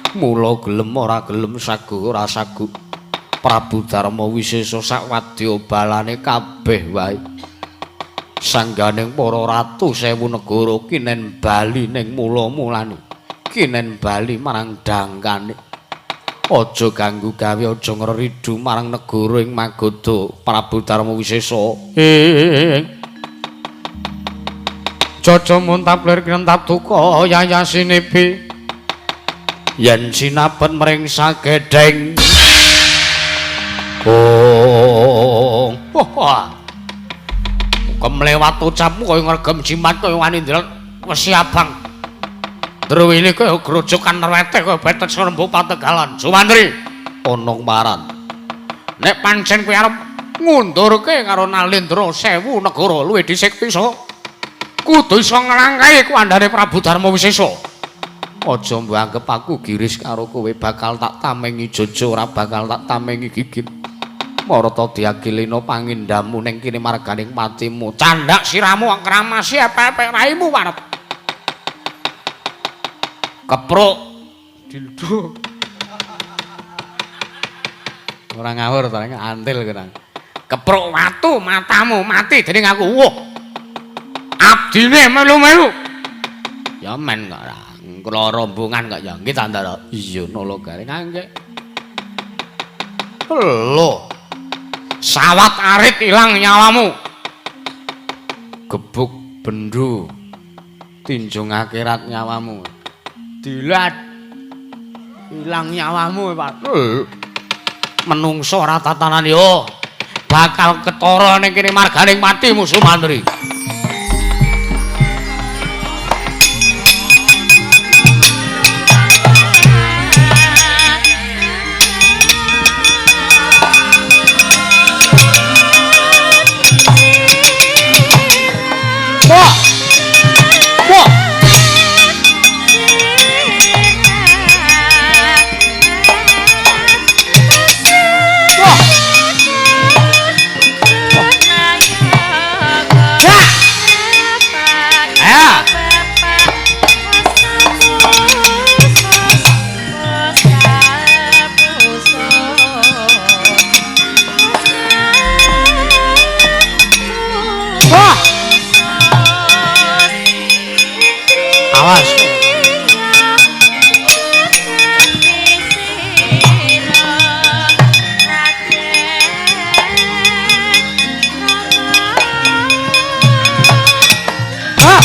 Mula gelem ora gelem sagu ora sagu Prabu Darma Wisesa sak wadya balane kabeh wae. Sangganing para ratu sewu negara kinen bali ning mula-mulane. Kinen bali marang dangkane. Aja ganggu gawe, aja ngreridu marang negara ing Magadha Prabu Darma Wisesa. Jaja muntap lir kinentap duka yayasinibi. Yen sinabet mring sagedheng. Oh. Wah. Kemlewat ucapmu kaya ngregem jimat kaya wani ndelok wesi abang. Druwile kaya grojokan rwete kaya betet serembu pategalan. Sumantri ana maran. Nek pancen kowe arep ngundurke karo Nalendra Sewu Negara luwih dhisik bisa kudu iso nglangkahi kuandhane Prabu Darma Wisesa. Aja mbok anggep aku giris karo kowe bakal tak tamengi jojo ora bakal tak tamengi gigit. Marata diagilena pangindamu ning kene marganing patimu. Candhak siramu kramasi epek-epek raimu warep. Kepruk dildo. Ora ngawur ta antil kena. Kepruk watu matamu mati dening aku. Wah. Abdine melu-melu. Ya men kok ora. Kula rombongan kok ya nggih ta Ndara. Iya nala garing angke. Lho. Sawat arit ilang nyawamu. Gebuk bendu tinjung akhirat nyawamu. Dilat ilang nyawamu, Pak. Menungso ora tatanan yo. Bakal ketara ning kene marganing matimu Sumantri. Wah. Wah. Wah. Ya. Ayo. Wah. Awas. Ah.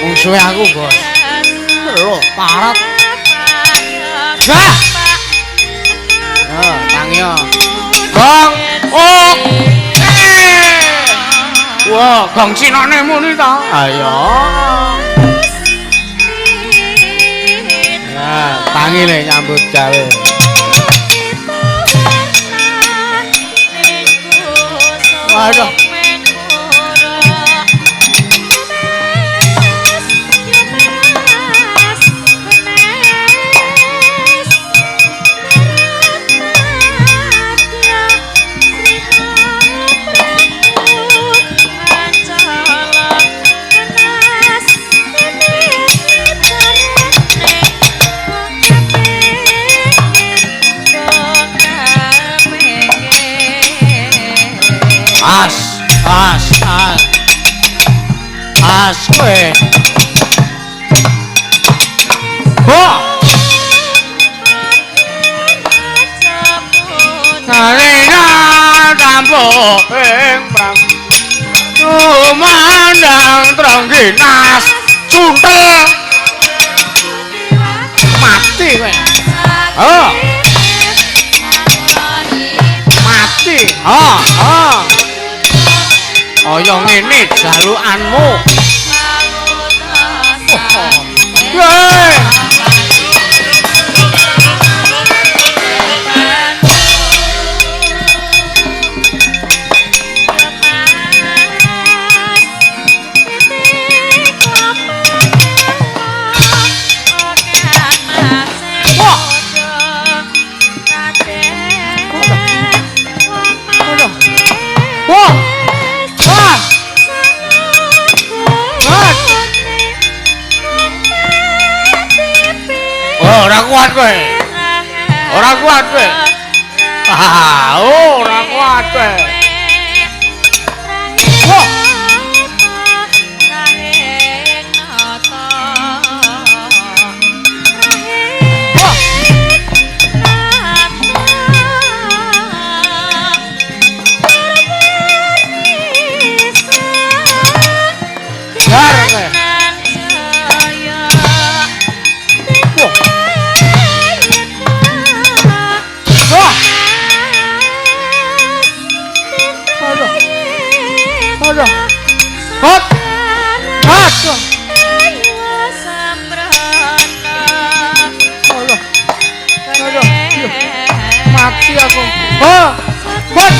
Mungsuhe aku, Bos. Lho, parat. Dah. Yo, tangi yo. Gong. Oh. Wah, gong cinane muni ta? Ayo. Nah, tangi le nyambut gawe. Waduh. As, as, as. As kowe. Ho. Nalika tampo ing bang. Tumandang trengginas cuntel. Mati kowe. Oh. Mati. Ha, ha. Kaya ngene jalukanmu. Weh. Ora kuat kowe. Ora kuat kowe. Ora kuat kowe. Wah. Wah. Bar kowe. Wah. Aduh. Hot. Hot. Aduh. Aduh. Mati aku. Oh. Hot.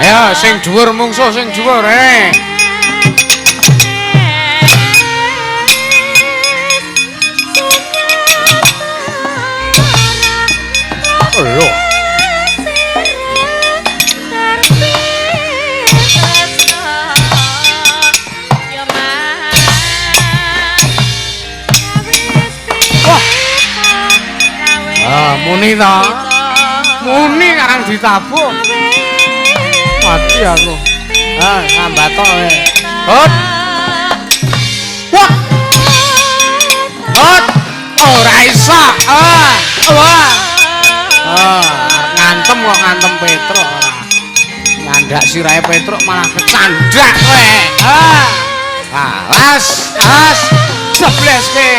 Ya, sing dhuwur mungsuh sing dhuwur, eh. Lho. Wah. Ah, muni ta. Muni karang ditabuh. Mati aku. Ah, sambat tok kowe. Hot. Wah. Hot. Ora iso. Ah, wah. Ah, ngantem kok ngantem Petruk ora. Nyandak sirahe Petruk malah kecandak kowe. Ah. Alas, alas. Jebleske.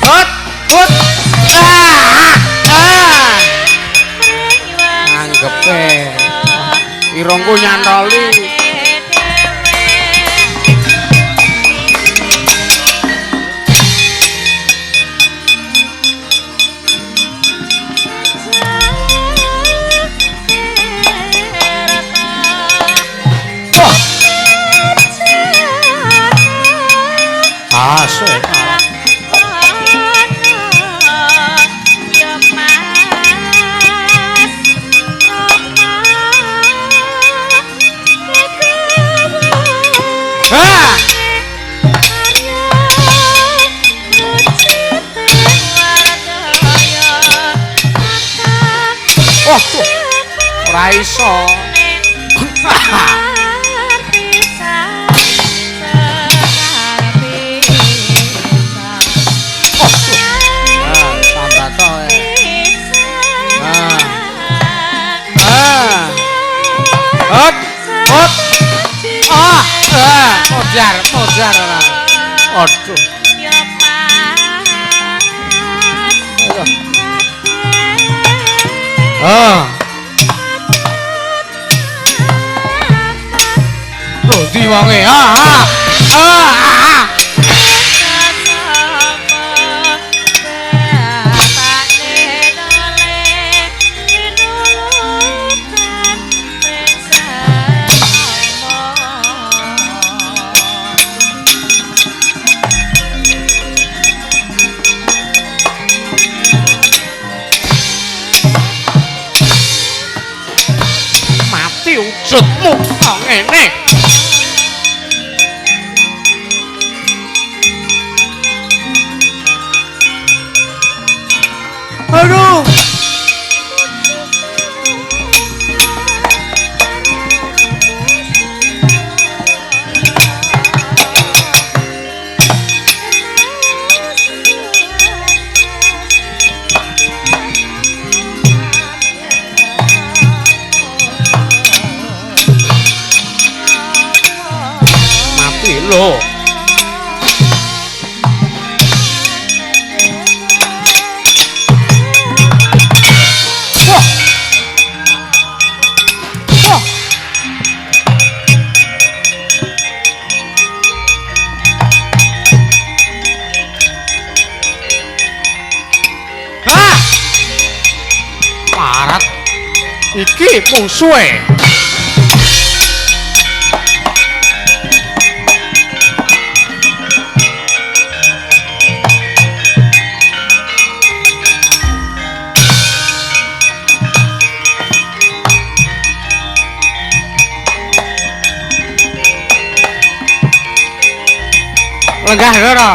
Hot, hot. Ah, ah. Anggepe. Irungku nyantoli. Wah. Asik. Wah, ora iso. Ah, tambah to. Ah. Ah. Hot, hot. Ah, ah, modar, modar ora. Aduh. Ah. Lho ndi wonge? Ah, ah. Ah, ah. Wujudmu kok ngene. Aduh. Lho. Wah. Wah. Ah! Parat. Iki mungsuhe. Lenggah ngono.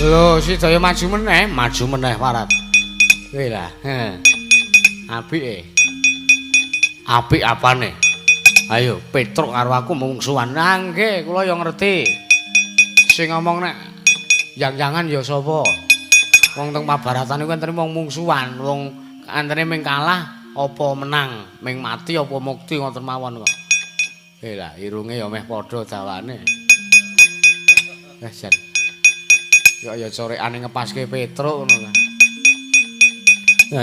Lho, sidaya maju meneh Parat. Kowe lah, he. Apike. Apik apane? Ayo, Petruk karo aku mungsuhan. Nah, nggih, kula ya ngerti. Sing ngomong nek yang-yangan ya sapa? Wong teng Mabaratan iku entene wong mungsuhan, wong antene ming kalah apa menang, ming mati apa mukti ngoten mawon kok. Kowe lah, irunge ya meh padha dawane. Jan. Ya ya corekane ngepaske Petruk ngono ta.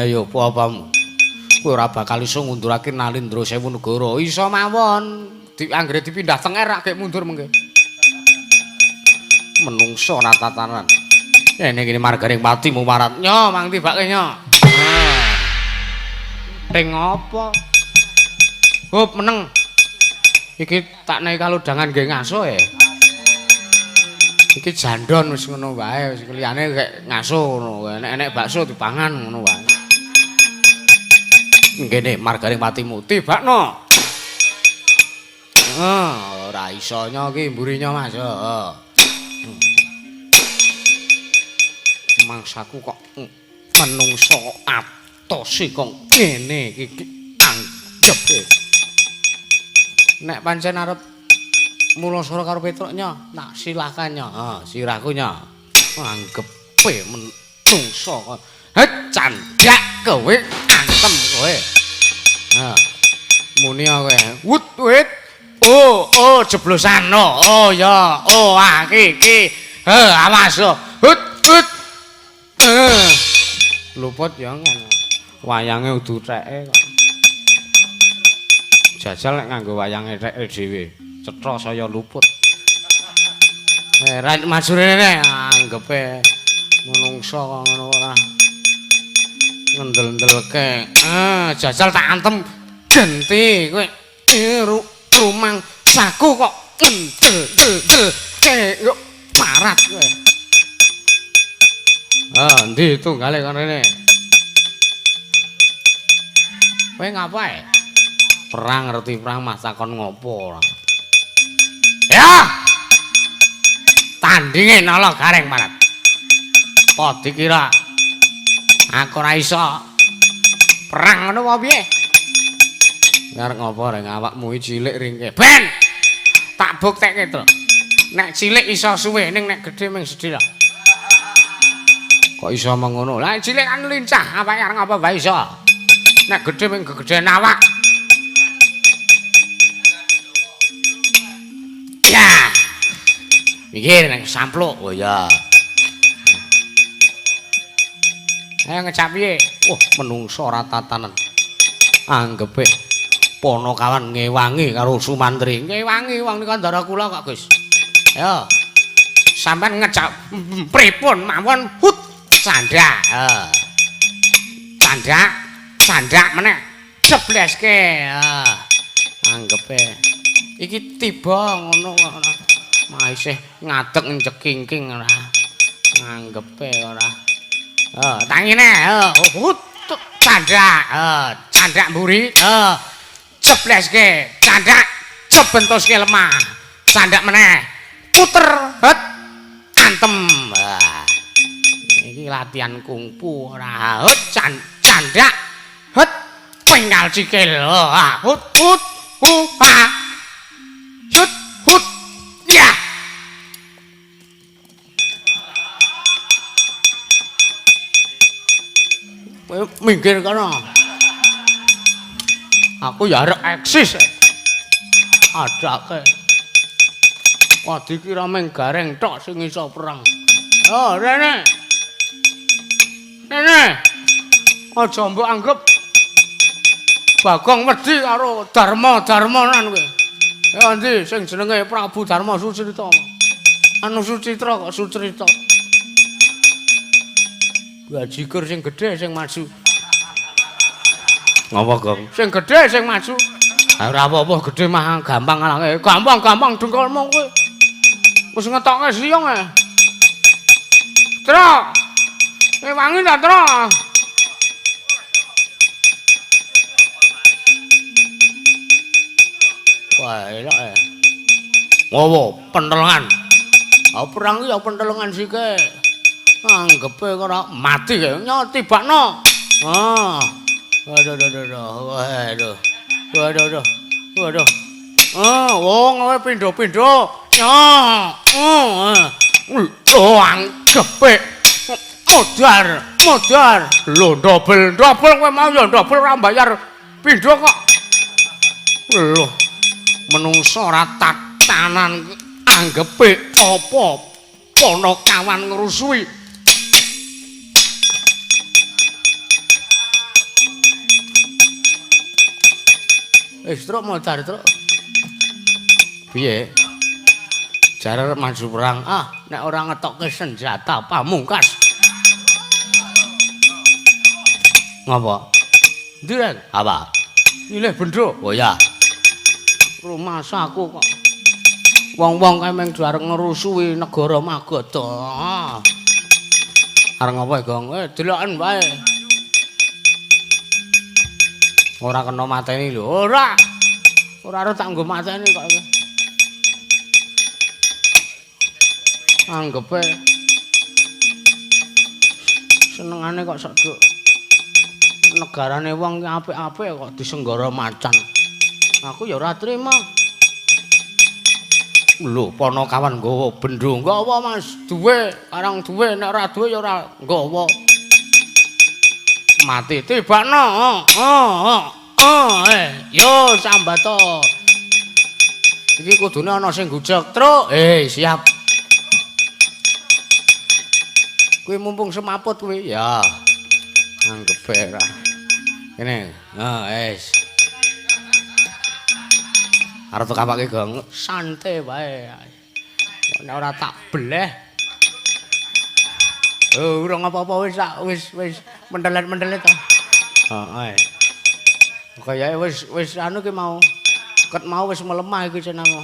Ayo apa apamu? Kowe ora bakal iso ngundurake Nalindra Sewu Negara. Iso mawon. Anggere dipindah tenger rak gek mundur mengke. Menungso ora tatanan. Ene kene margaring patimu Parat. Nyo mang tibake nyo. Ting apa? Hup meneng. Iki tak naik kalodhangan nggih ngaso e. Iki jandon wis ngono wae, wis liyane kek ngaso ngono. Enek-enek bakso dipangan ngono wae. Ngene margaring patimu tibakno. Heeh, ora iso nyo iki mburinya Mas. Heeh. Mangsaku kok menungso atose kok ngene iki anggepe. Nek pancen arep mulasara karo Petruk nyo, tak silakan nyo. Ha, sirahku nyo. Anggepe menungso. Het candak kowe antem kowe. Ha. Muni kowe. Wut wit. Oh, oh jeblosan no. Oh ya, oh ah iki iki. He, awas lo. Hut hut. Luput ya ngono. Wayange udu teke kok. Jajal nek nganggo wayange teke dhewe. Cetha saya luput. Ra maju rene anggepe menungso kok ngono ora. Ngendel-ndelke. Jajal tak antem genti kowe. Rumang saku kok ngendel-ndelke kok parat kowe. Ah, endi tunggale kon rene? Kowe ngapae? Perang ngerti perang mah takon ngopo ora. Ya. Tandinge Nala Gareng Parat. Apa dikira aku ora iso perang ngono apa piye? Arep ngopo reng awakmu iki cilik ringke. Ben. Tak buktekke to. Nek cilik iso suwe ning nek gedhe mung sedhela. Kok iso mengono? Lah cilik kan lincah, awake arep ngapa wae iso. Nek gedhe mung gegedhen awak. Ya. Mikir nek sampluk. Oh ya. Ayo ngecap piye? Wah, menungso ora tatanan. Anggepe Ponokawan ngewangi karo Sumantri. Ngewangi wong nika ndara kula kok, Gus. Ayo. Sampeyan ngecap pripun mawon hut candak. Heeh. Candak, candak meneh jebleske. Heeh. Anggepe iki tiba ngono kok ora. Mah isih ngadeg njekingking ora. Anggepe ora. Heeh, tangine heeh, hut candak. Heeh, candak mburi. Heeh. Jebleske, candak jebentoske lemah. Candak meneh. Puter, het. Antem. Wah. Iki latihan kungfu ora. Hut candak. Hut penggal sikil. Hut hut hu ha. Hut hut. Ya. Kowe minggir kono. Aku ya arep eksis. Adake. Wah dikira mung gareng tok sing iso perang. Oh, rene. Rene. Aja mbok anggep Bagong wedi karo Darma-darmanan kowe. Ya endi sing jenenge Prabu Darma Sucrita. Anu Sucitra kok Sucrita. Bajigur sing gedhe sing maju. Ngapa, Gong? Sing gedhe sing maju. Ora apa-apa gedhe mah gampang ngalahke. Gampang-gampang dengkulmu kowe. Wis ngetokke siyong e. Tro. Wangi ta, Tro? Wah, elok e. Ngowo, pentelengan. Ah perang ya pentelengan sike. Anggepe ora mati kae. Nyo tibakno. Ah. Aduh aduh aduh. Waduh. Waduh aduh. Waduh. Ah, wong kowe pindho-pindho. Nyo. Lho anggepe modar, modar. Lho dobel, dobel kowe mau ya dobel ora bayar pindho kok. Lho. Menungso ora tatanan anggepe apa Panakawan ngrusuhi. Wis truk modar truk. Piye? Jare maju perang. Ah, nek ora ngetokke senjata pamungkas. Ngapa? Ndi, Reng? Apa? Nyilih bendho. Oh ya. Rumasaku kok wong-wong kae mung arep ngrusuhi negara Magadha. Arep ngapa, Gong? Deloken wae. Ora kena mateni lho. Ora. Ora arep tak nggo mateni kok. Anggepe senengane kok sok duk negarane wong ki apik-apik kok disenggara macan. Aku ya ora trima. Lho, Panakawan nggawa bendho. Nggawa, Mas. Duwe, karang duwe, nek ora duwe ya ora nggawa. Mati tibakno. Yo sambato. Iki kudune ana sing gujeg, Truk. Siap. Kuwi mumpung semaput kuwi. Ya. Anggepe ora. Kene. Nah, wis. Arep kapake Gong, santai wae. Nek ora tak beleh. Oh, urung apa-apa wis wis wis mentelet-mentelet ta. Heeh. Kayake wis wis anu ki mau. Ket mau wis melemah iki cenamo.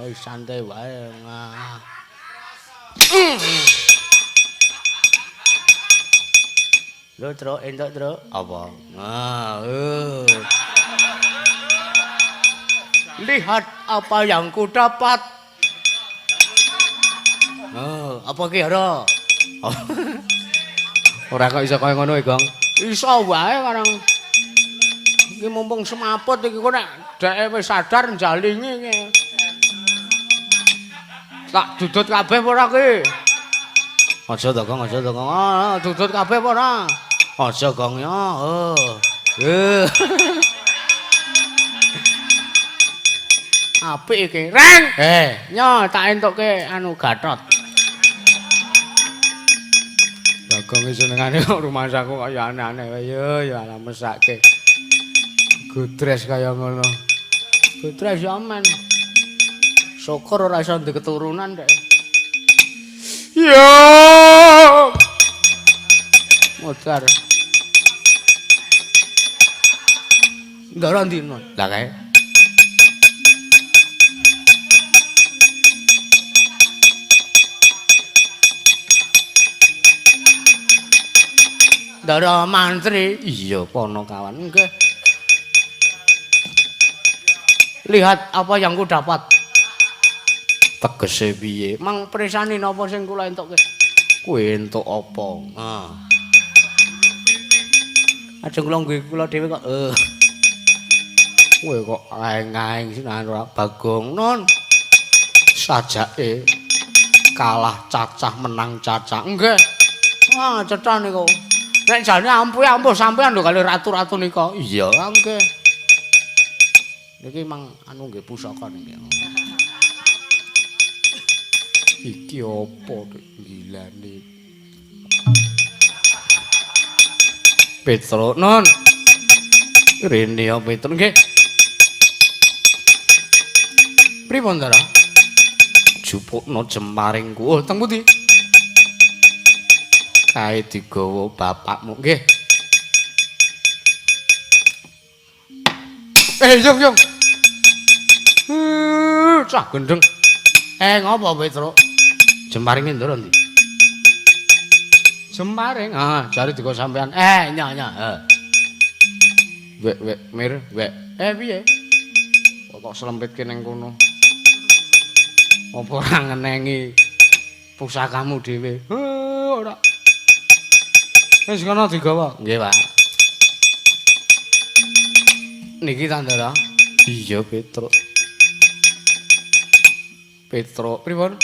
Eh, santai wae. Lho, Truk, entuk, Truk. Apa? Nah, Lihat apa yang ku dapat. Oh, apa ki, Hara? Ora kok iso kaya ngono, Gong. Iso wae karang. Iki mumpung semaput iki kok nek dheke wis sadar njalingi iki. Tak dudut kabeh ora ki? Aja to, Gong, aja to, Gong. Ah, dudut kabeh ora? Aja, Gong ya. Oh. Apik iki. Reng. Nyo tak entukke anu Gatot. Bagong senengane kok rumasaku kaya aneh-aneh wae ya ya ala mesake. Godres kaya ngono. Godres ya men. Syukur ora iso ndek keturunan dek. Yo. Modar. Ndara ndi? Lah kae. Ndara mantri. Iya, Panakawan. Nggih. Lihat apa yang ku dapat. Tegese piye? Mang presani napa sing kula entukke? Kowe entuk apa? Ah. Ajeng kula nggih kula dhewe kok. Kowe kok aeng-aeng sinan ora Bagong non. Sajake kalah cacah menang cacah. Nggih. Ah, cetha niku. Nek jane ampuh-ampuh sampean lho kali ratu-ratu nika. Iya, nggih. Niki mang anu nggih pusaka niki. Iki apa nek gilane? Petro non. Rene ya Petro nggih. Pripun ta? Jupukno jemaringku. Oh, teng pundi? Kae digawa bapakmu nggih. Yung yung. Cah gendeng. Ngopo Petro? Jemaringe ndoro ndi? Jemaring. Ah, jare digawa sampean. Nya nya. Wek wek mir wek. Piye? Kok slempitke ning kono? Apa ora ngenengi pusakamu dhewe? Ora. Wis kono digawa. Nggih, Pak. Niki ta, Ndara? Iya, Petro. Petro, pripun?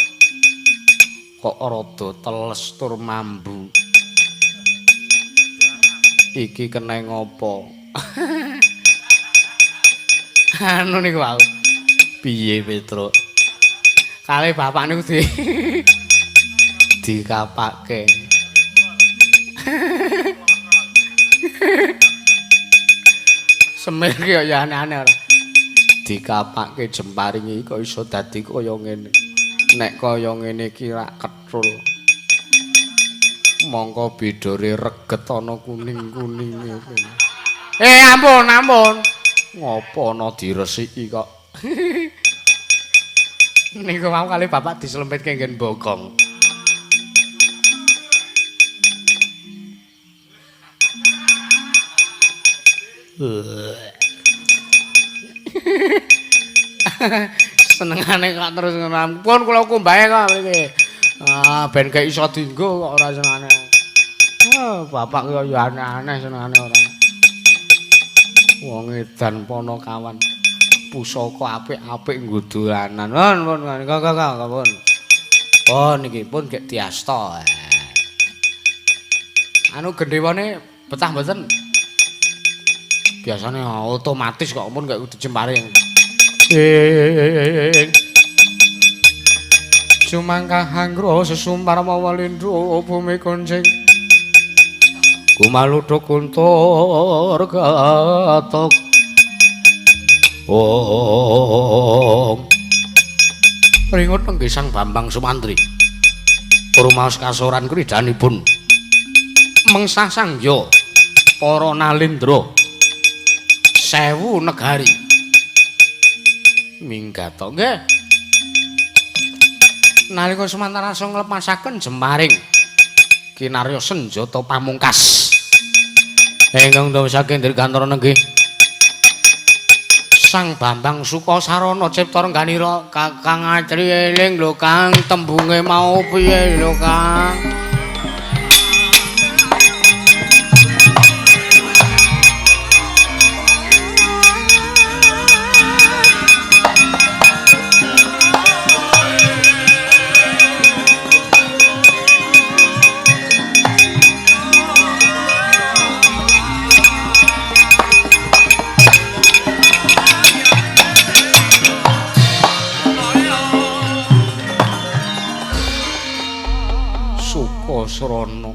Kok rada teles tur mambu. Iki kena ngopo? Anu niku wau. Piye, Petro? Kale bapak niku di dikapake. Semir ki ya aneh-aneh ora. Dikapake jemparing iki kok iso dadi kaya ngene. Nek kaya ngene iki rak kethul. Mongko bidore reget ana kuning-kuninge. Ampun, ampun. Ngopo ana diresiki kok. Niku mau kali bapak dislempitke nggen bokong. Senengane kok terus ngono. Pun kula kumbahe kok mriki. Ah, ben gak iso dienggo kok ora senengane. Ah, bapak kok ya aneh-aneh senengane ora. Wong edan ponokawan. Pusaka apik-apik nggo dolanan. Pun pun kok kok pun. Oh niki pun gek diasta. Anu gendhewane betah mboten? Biasane otomatis kok pun gak kudu jembaring. Sumangkah anggra sesumpar mawa lindhu bumi kuncing. Gumaluduk kuntur gatok. Om. Ringut nenggih Sang Bambang Sumantri. Rumaos kasoran kridanipun mengsah sangya para nalindra 1000 negari. Minggat nggih. Nalika Sumantara nglepasaken jemaring kinarya senjata pamungkas. Ingkang dawasaken dirgantara nenggih Sang Bambang Sukasarana cipta rengganira Kakang Atri eling lho Kang tembunge mau piye lho Kang. Srana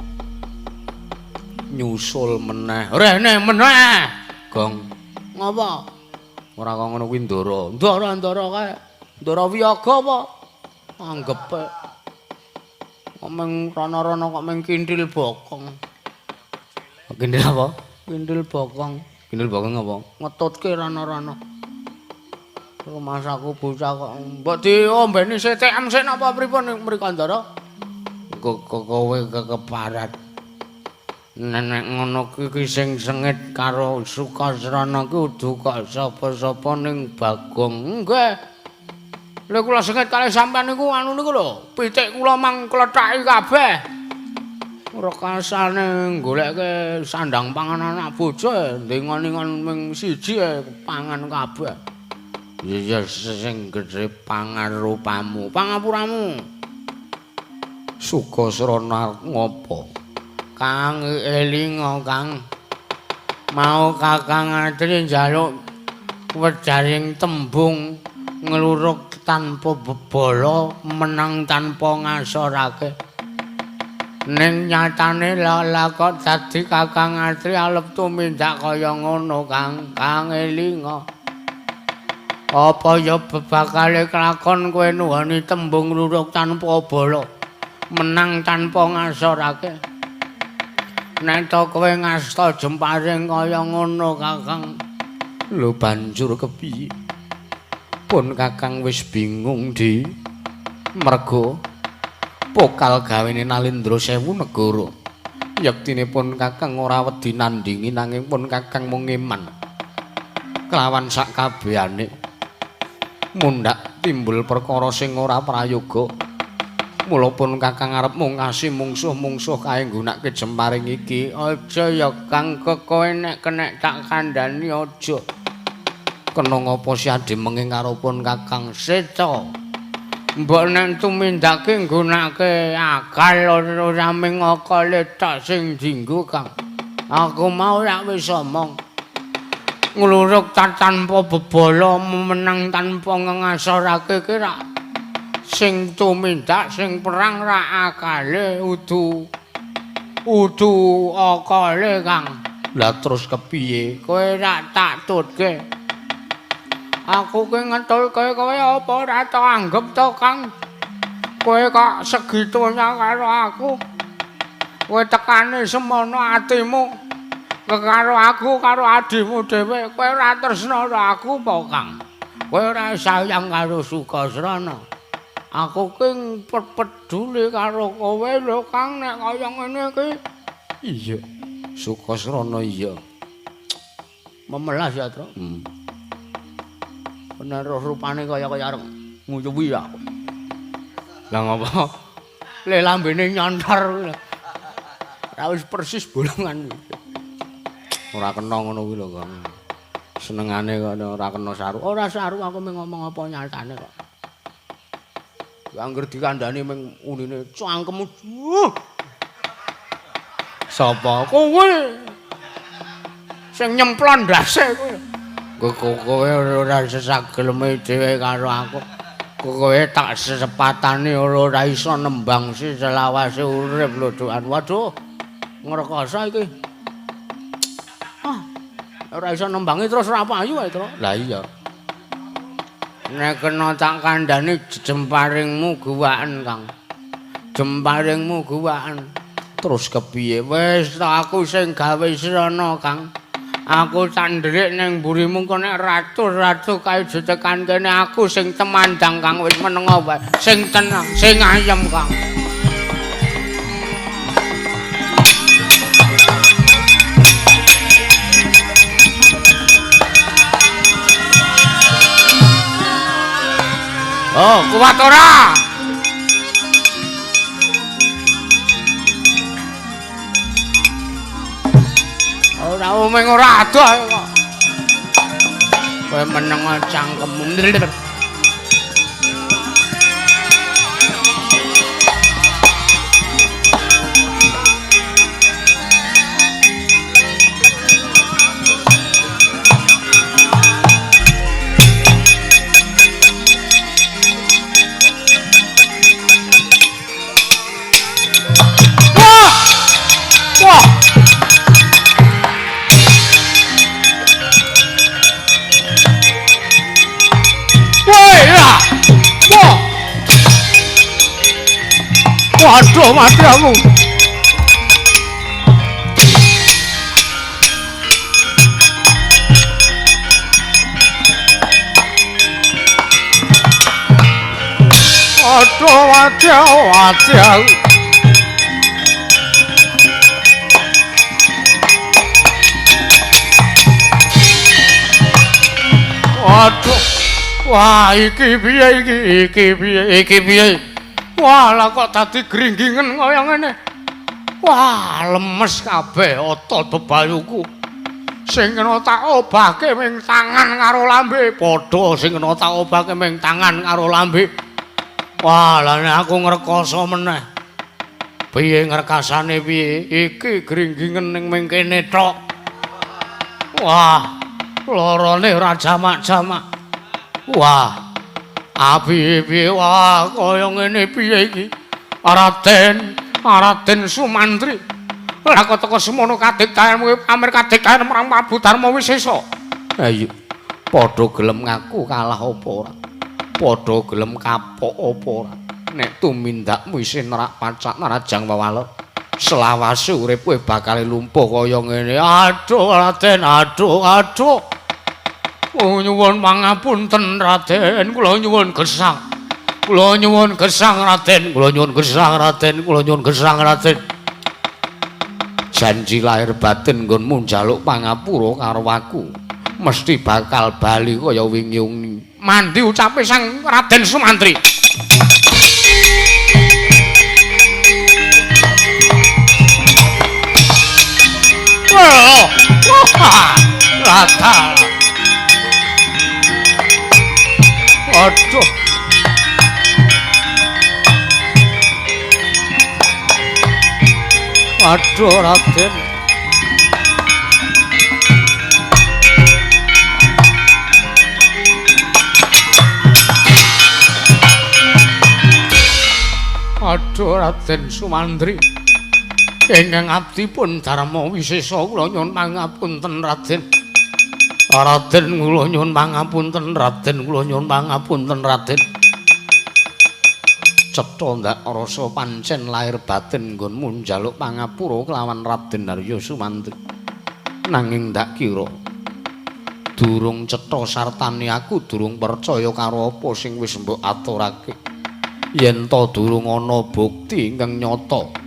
nyusul meneh rene meneh gong ngapa ora kok ngono kuwi ndara ndara ndara kae ndara wiyaga apa anggepe kok meng rana-rana kok meng kintil bokong. Kintil apa? Kintil bokong. Kintil bokong apa? Ngetutke rana-rana. Rumasaku bocah kok mbok diombeni CTM sik napa pripun mriko ndara? Kowe kekeparat. Nenek ngono kuwi sing sengit karo Sukasrana kuwi udu kok sapa-sapa ning Bagong. Nggih. Lha kula sengit kalih sampean niku anu niku lho, pitik kula mang klethaki kabeh. Rekasane goleke sandang pangan anak bojo, ndingon-ingon ming siji pangan kabeh. Iya sing gedhe pangarupamu, pangapuramu. Sukasrana ngopo? Kang elinga Kang. Mau Kakang Atri njaluk wejaring tembung ngluruk tanpa bebala, menang tanpa ngasorake. Ning nyatane lha kok dadi Kakang Atri alep tumindak kaya ngono Kang. Kang elinga. Apa ya bebakale kelakon kowe nuhoni tembung ngluruk tanpa bala, menang tanpa ngasorake. Nek to kowe ngasta jemparing kaya ngono Kakang. Lho banjur kepiye? Pun Kakang wis bingung di mergo pokal gawene Nalindra Sewu Negara. Yektine pun Kakang ora wedi nandingi nanging pun Kakang mung ngeman kelawan sak kabehane mundhak timbul perkara sing ora prayoga. Mula pun Kakang arep mungkasi mungsuh-mungsuh kae nggunakake jemparing iki. Aja ya Kang, kowe nek kenek tak kandhani aja. Kena ngapa si ademenge karo pun Kakang Seto? Mbok nek tumindake nggunakake akal ora mung akale tok sing dinggo Kang. Aku mau rak wis omong. Ngluruk tanpa bebala, menang tanpa ngasorake ki rak sing tumindak sing perang rak akale udu akale Kang. Lah terus kepiye? Kowe rak tak tutke. Aku ki ngetulke kowe apa ora tak anggep to Kang? Kowe kok segitunya karo aku. Kowe tekane semono atimu karo aku karo adimu dhewe. Kowe ora tresna karo aku apa Kang? Kowe ora sayang karo Sukasrana. Aku ki peduli karo kowe lho Kang nek kaya ngene iki. Iya. Sukasrana iya. Memelas ya, Tru. Bener rupane kaya-kaya arep nguyuwi aku. Lah ngopo? Le lambene nyontor. Ora wis persis bolongan. Ora kena ngono kuwi lho, Kang. Senengane kok ora kena saru. Ora saru aku mung ngomong apa nyatane kok. Angger dikandani mung unine cangkemmu. Sapa kowe? Sing nyemplon ndase kowe. Kowe ora sesageleme dhewe karo aku. Kowe tak sesepatane ora iso nembang si selawase urip lho, Duan. Waduh. Ngrekoso iki. Ah. Ora iso nembangi terus ora payu ae, Tru. Lah iya. Nek kena tak kandhani jemparingmu guwaken, Kang. Jemparingmu guwaken. Terus kepiye? Wis aku sing gawe srana, Kang. Aku tak ndherik ning mburimu kok nek ratu-ratu kae ditekan kene aku sing temandang, Kang. Wis menengo wae. Sing tenang, sing ayem, Kang. Oh, kuat ora? Ora omeng ora adoh kok. Kowe meneng cangkemmu. Waduh, mati aku. Waduh, mati aku. Waduh, Wah, iki piye iki? Iki piye? Iki piye? Wah, lah kok dadi gringgingen kaya ngene. Wah, lemes kabeh otot bebayuku. Sing kena tak obahke ming tangan karo lambe, padha sing kena tak obahke ming tangan karo lambe. Wah, lah nek aku ngrekoso meneh. Piye ngrekasane piye? Iki gringgingen ning ming kene tok. Wah, lorone ora jamak-jamak. Wah, api-piye wah kaya ngene piye iki? Raden, Raden Sumantri. Lah kok teko semono kadektayanmu pamer kadektayan marang Prabu Darma Wisesa. Ayo, padha gelem ngaku kalah apa ora? Padha gelem kapok apa ora? Nek tumindakmu isih nerak pacak narajang wewalek, selawase urip kowe bakal lumpuh kaya ngene. Aduh Raden, aduh, aduh. Oh, nyuwun pangapunten Raden, kula nyuwun gesang. Kula nyuwun gesang Raden, kula nyuwun gesang Raden, kula nyuwun gesang Raden. Janji lahir batin nggonmu njaluk pangapura karo aku, mesti bakal bali kaya wingi-wingi. Mandi ucape Sang Raden Sumantri. Wah, rata. Aduh. Aduh Raden. Aduh Raden Sumantri. Ingkang abdi pun Darma Wisesa kula nyuwun pangapunten Raden. Raden kula nyuwun pangapunten Raden, kula nyuwun pangapunten Raden. Cetha ndak rasa pancen lahir batin nggonmu njaluk pangapura kelawan Raden Arya Sumantri. Nanging ndak kira durung cetha sartane aku durung percaya karo apa sing wis mbok aturake. Yen ta durung ana bukti ingkang nyata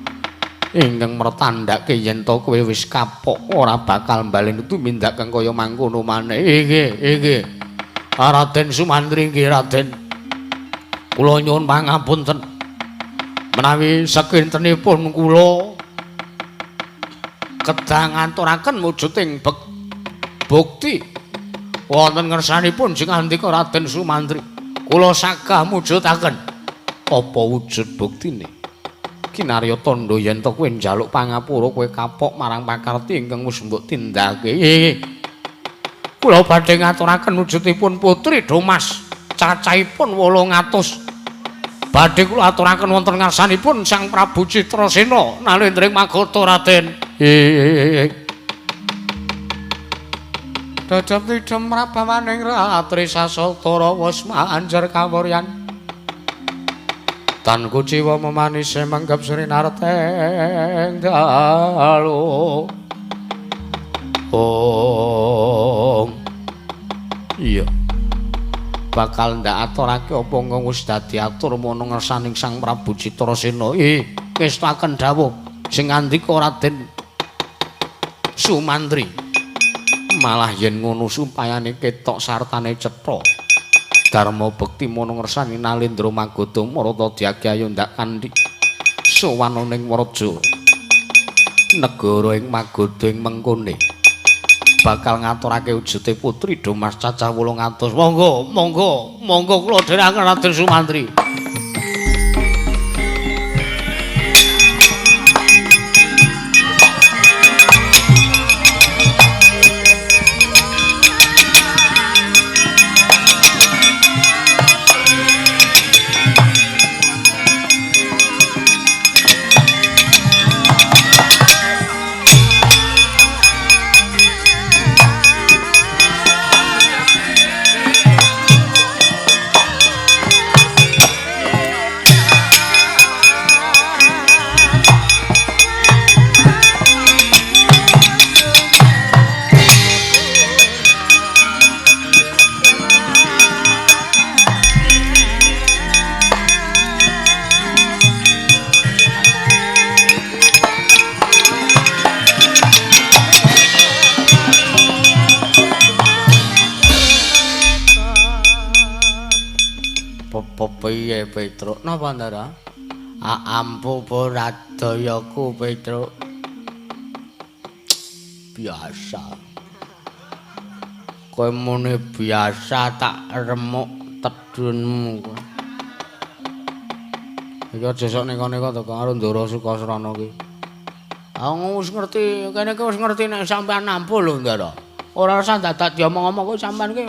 ingkang mertandhake yen ta kowe wis kapok ora bakal balen tumindak kang kaya mangkono maneh. Inggih, inggih. Raden Sumantri nggih Raden. Kula nyuwun pangapunten. Menawi sakintenipun kula kedah ngaturaken wujuding bukti wonten ngersanipun sing ngandika Raden Sumantri. Kula sagah mujudaken apa wujud buktine? Kinarya tandha yen ta kowe njaluk pangapura kowe kapok marang pakarti ingkang wis mbok tindakake. Kula badhe ngaturaken wujudipun Putri Domas cacahipun 800. Badhe kula aturaken wonten ngarsanipun Sang Prabu Citrasena nalendring Magadha Raden. Dajab tidhem prabawaning ratri sasatara wis manjer kawuryan. Tan kuciwa memanise menggep srinarteng dalu. Om. Iya. Bakal ndak aturake apa nggo wis dadi atur mono ngersaning Sang Prabu Citrasena. Ngestaken dawuh sing ngandika Raden Sumantri. Malah yen ngono supayane ketok sartane cetha. Dharma bekti mono ngersani Nalendra Magadha marata dyagi ayo ndak kandhi sowan ning Wraja negara ing Magadha ing mengkone bakal ngaturake wujude Putri Domas cacah 800. Monggo, monggo, monggo kula dherekaken Raden Sumantri. Pepiye Petruk? Napa Ndara? Ampuh apa radayaku Petruk? Biasa. Kowe muni biasa tak remuk tedunmu. Iki aja sok neka-neka to karo Ndara Sukasrana ki. Aku wis ngerti, kene iki wis ngerti nek sampean nampa lho Ndara. Ora usah dadak diomong-omong kowe sampean ki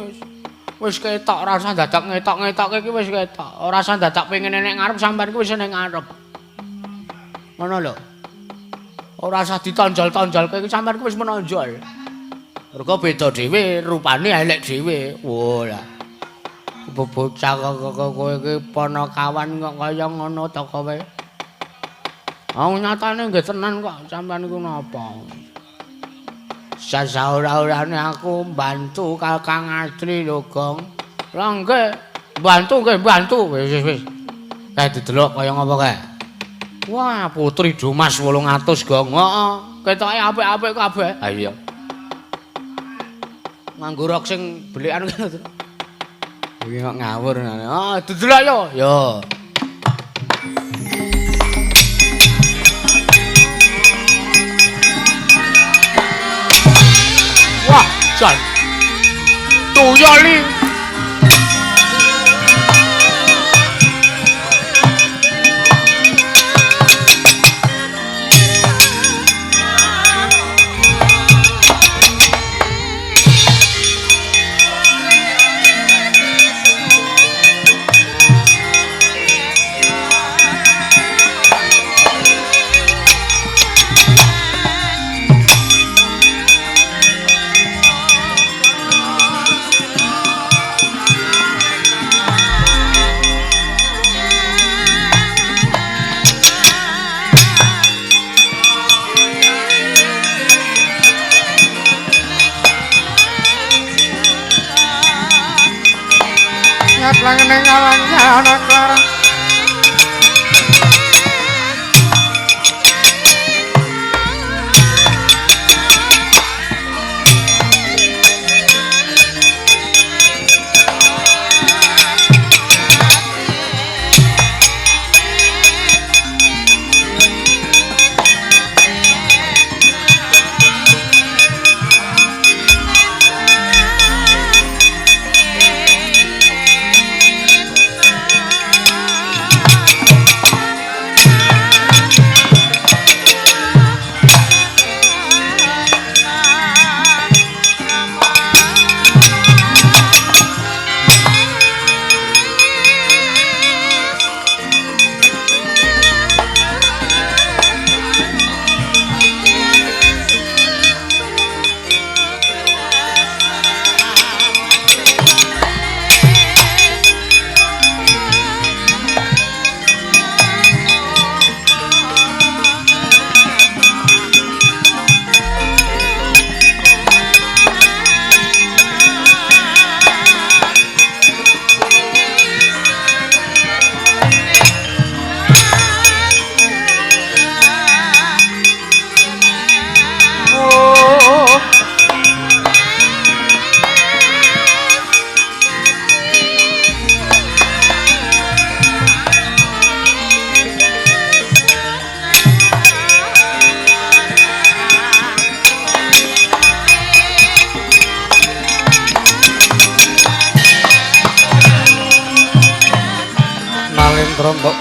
wis ketok, ora usah dadak ngetok-ngetokke iki wis ketok. Ora usah dadak pengen nek ngarep sampean ki wis ning ngarep. Ngono lho. Ora usah ditonjol-tonjolke iki sampean ki wis menonjol. Mergo beda dhewe, rupane elek dhewe. Wah lah. Bocah kok kowe iki panakawan kok kaya ngono to kowe. Aku nyatane nggih tenan kok sampean iku napa. Sasaura-urane aku mbantu Kakang Adri lho, Gong. Lah nggih, mbantu nggih mbantu. Wis wis wis. Kae didelok kaya ngapa kae. Wah, Putri Dumas 800, Gong. Heeh, ketoke apik-apik kabeh. Ha iya. Nganggo rok sing belikan kan. Iki kok ngawur. Ah, didelok yo. Yo. Wah, jan. Tuyoli.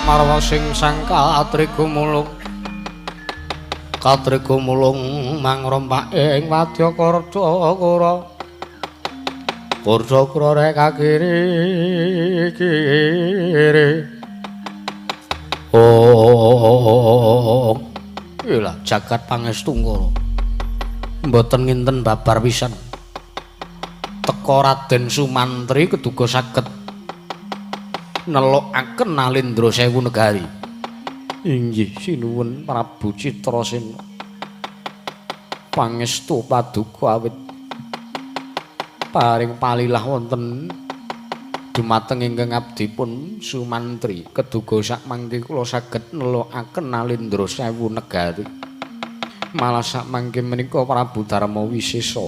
Marwa sing sangka atrigumulung katrigumulung mangrompak ing wadya Kardakura Kardakura rek kiri kiri. Oh ilah jagat pangestu ngoro mboten nginten babar pisan teka Raden Sumantri keduga saged nelokaken Nalendra Sewu Negari. Inggih sinuwun Prabu Citrasena. Pangestu paduka awit paring palilah wonten dumateng ingkang abdipun Sumantri keduga sakmangke kula saged nelokaken Nalendra Sewu Negari. Malah sakmangke menika Prabu Darma Wisesa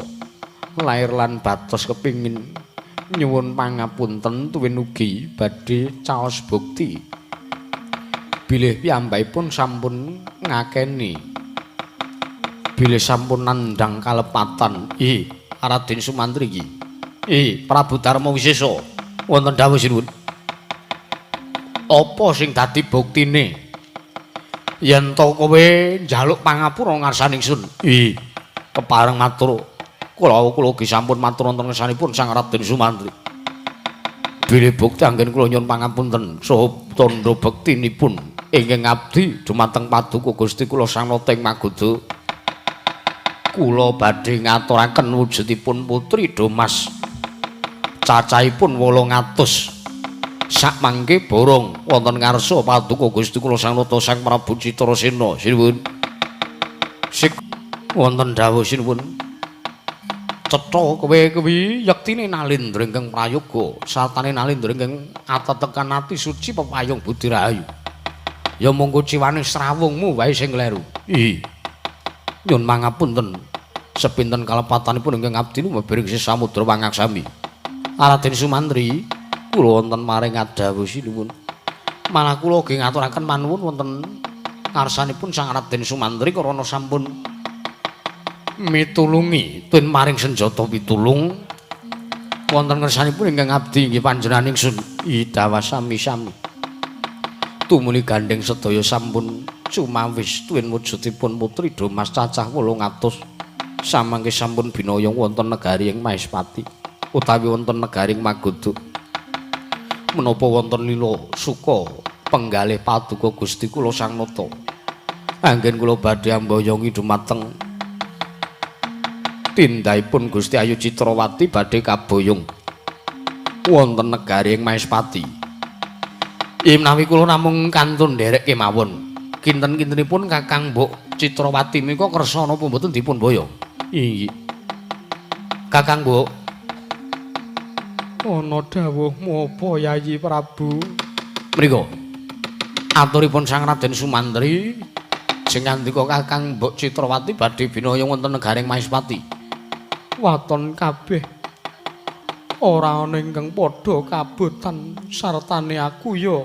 lair lan batos kepingin Nyuwun pangapunten tuwin ugi badhe caos bukti. Bilih piyambakipun sampun ngakeni. Bilih sampun nandhang kalepatan. Ih, Raden Sumantri iki. Ih, Prabu Darma Wisesa, wonten dawuh sinuwun. Apa sing dadi buktine? Yen to kowe njaluk pangapura ngarsane ingsun. Ih, kepareng matur. Kula ugi sampun matur wonten ngersanipun Sang Raden Sumantri. Bilih bukti anggen kula nyuwun pangapunten saha tandha bektinipun ingkang abdi dumateng paduka Gusti kula Sang Nata ing Magoda. Kula badhe ngaturaken wujudipun putri Domas. Cacahipun 800. Sakmangke borong wonten ngarsa paduka Gusti kula Sang Nata Sang Prabu Citrasena. Sinuwun. Sik wonten dawuh sinuwun. Cetha kowe kuwi yektine Nalindra ingkang prayoga, sartane Nalindra ingkang atetekan ati suci pepayung budi rahayu. Ya mung kuciwane srawungmu wae sing kleru. Ih. Nyun mangapunten sepinten kalepatanipun ingkang abdi lumabiring samudra pangaksami. Raden Sumantri, kula wonten maring adhawuh sinuwun. Malah kula ugi ngaturaken manuwun wonten ngarsanipun Sang Raden Sumantri karana sampun mitulungi tuwin maring senjata pitulung wonten ngersanipun ingkang abdi inggih panjenengan ingsun. Idawa sami-sami. Tumuli gandheng sedaya sampun cumawis tuwin wujudipun putri Domas cacah 800 samangke sampun binaya wonten negari ing Maespati utawi wonten negari ing Magoda. Menapa wonten lila suka penggalih paduka Gusti kula Sang Nata. Anggen kula badhe amboyongi dumateng tindhaipun Gusti Ayu Citrawati badhe kaboyong wonten negari ing Maespati. Yen menawi kula namung kantun nderek kemawon. Kinten-kintenipun Kakang Mbok Citrawati menika kersa napa mboten dipun boyong? Inggih. Kakang Mbok, ana dawuhmu apa Yayi Prabu? Mriku. Aturipun Sang Raden Sumantri sing ngandika Kakang Mbok Citrawati badhe binaya wonten negari ing Maespati. Waton kabeh ora ana ingkang padha kabotan sartane aku ya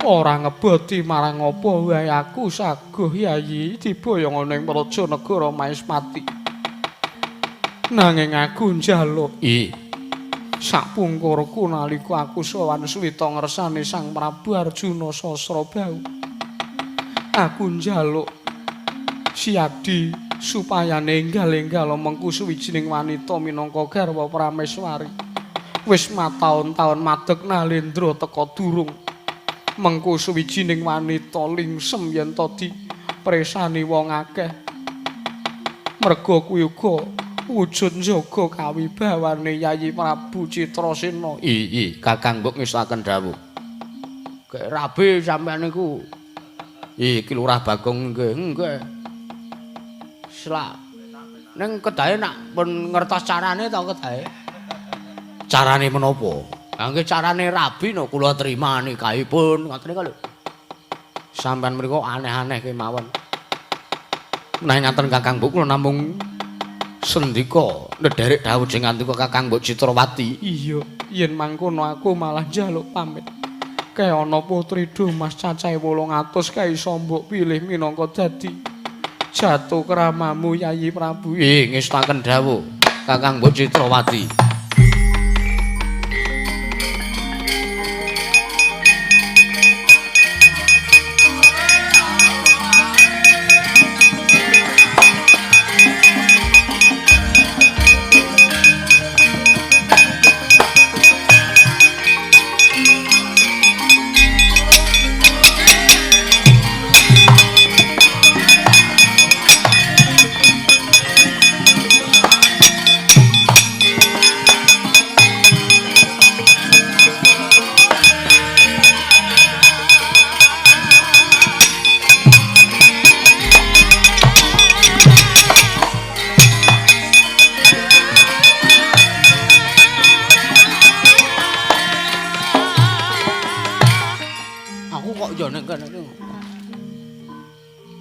ora ngeboti marang apa wae aku saguh Yayi diboyong ana ing praja negara Maespati. Nanging aku njaluk sapungkurku nalika aku sowan suwita ngersane Sang Prabu Arjuna Sasrabahu, aku njaluk siadi supaya nenggal-enggal mengku suwijining wanita minangka garwa prameswari. Wis mataun-taun madeg Nalendra teka durung mengku suwijining wanita lingsem yen to dipresani wong akeh. Merga kuwi uga wujud njaga kawibawane Yayi Prabu Citrasena. Ii, Kakang Mbok ngestoaken dawuh. Gek rabi sampean niku. Iki Lurah Bagong nggih, nggih. Selak. Ning kedahe nak pun ngertos carane to kedahe. Carane menapa? Ha nggih carane rabi no kula terima nikahipun ngoten niku lho. Sampean mriku aneh-aneh kemawon. Menawi ngaten Kakang Mbok kula namung sendika ndherek dawuh sing ngandika Kakang Mbok Citrawati. Iya, yen mangkono aku malah njaluk pamit. Kae ana putri Domas cacahe 800 kae iso mbok pilih minangka dadi jatuh kramamu Yayi Prabu. Nggih, ngestaken dawuh Kakang Mbok Citrawati.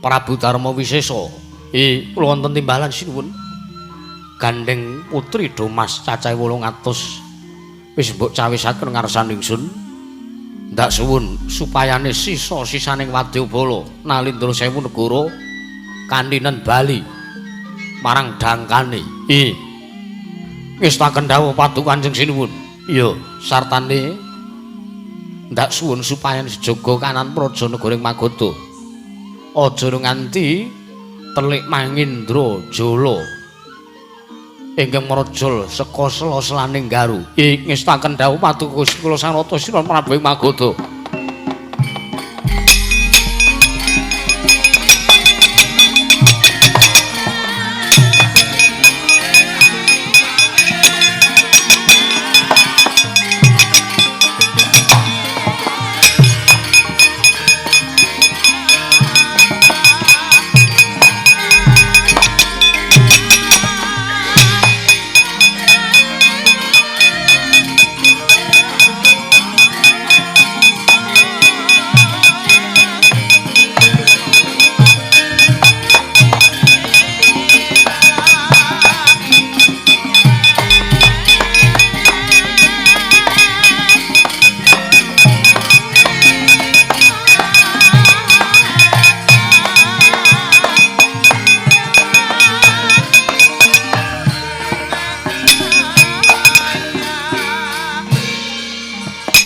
Prabu Darma Wisesa. Kula wonten timbalan sinuwun. Gandheng putri Domas cacahe 800. Wis mbok cawisaken ngarsan ingsun. Ndak suwun supayane sisa-sisaning wadyabala Nalindra Sewu Negara kandhinen bali marang dangkane. Ih. Ngestaken dawuh Paduka Kanjeng Sinuwun. Iya, sartane ndak suwun supayane sejaga kanan praja negara ing Magadha. Aja nganti telik Mangindra Jala ingkang mrojol saka sela-selaning garu. Ing ngestaken dawuh Paduka Gusti kula Sang Rata Sira Prabu ing Magadha.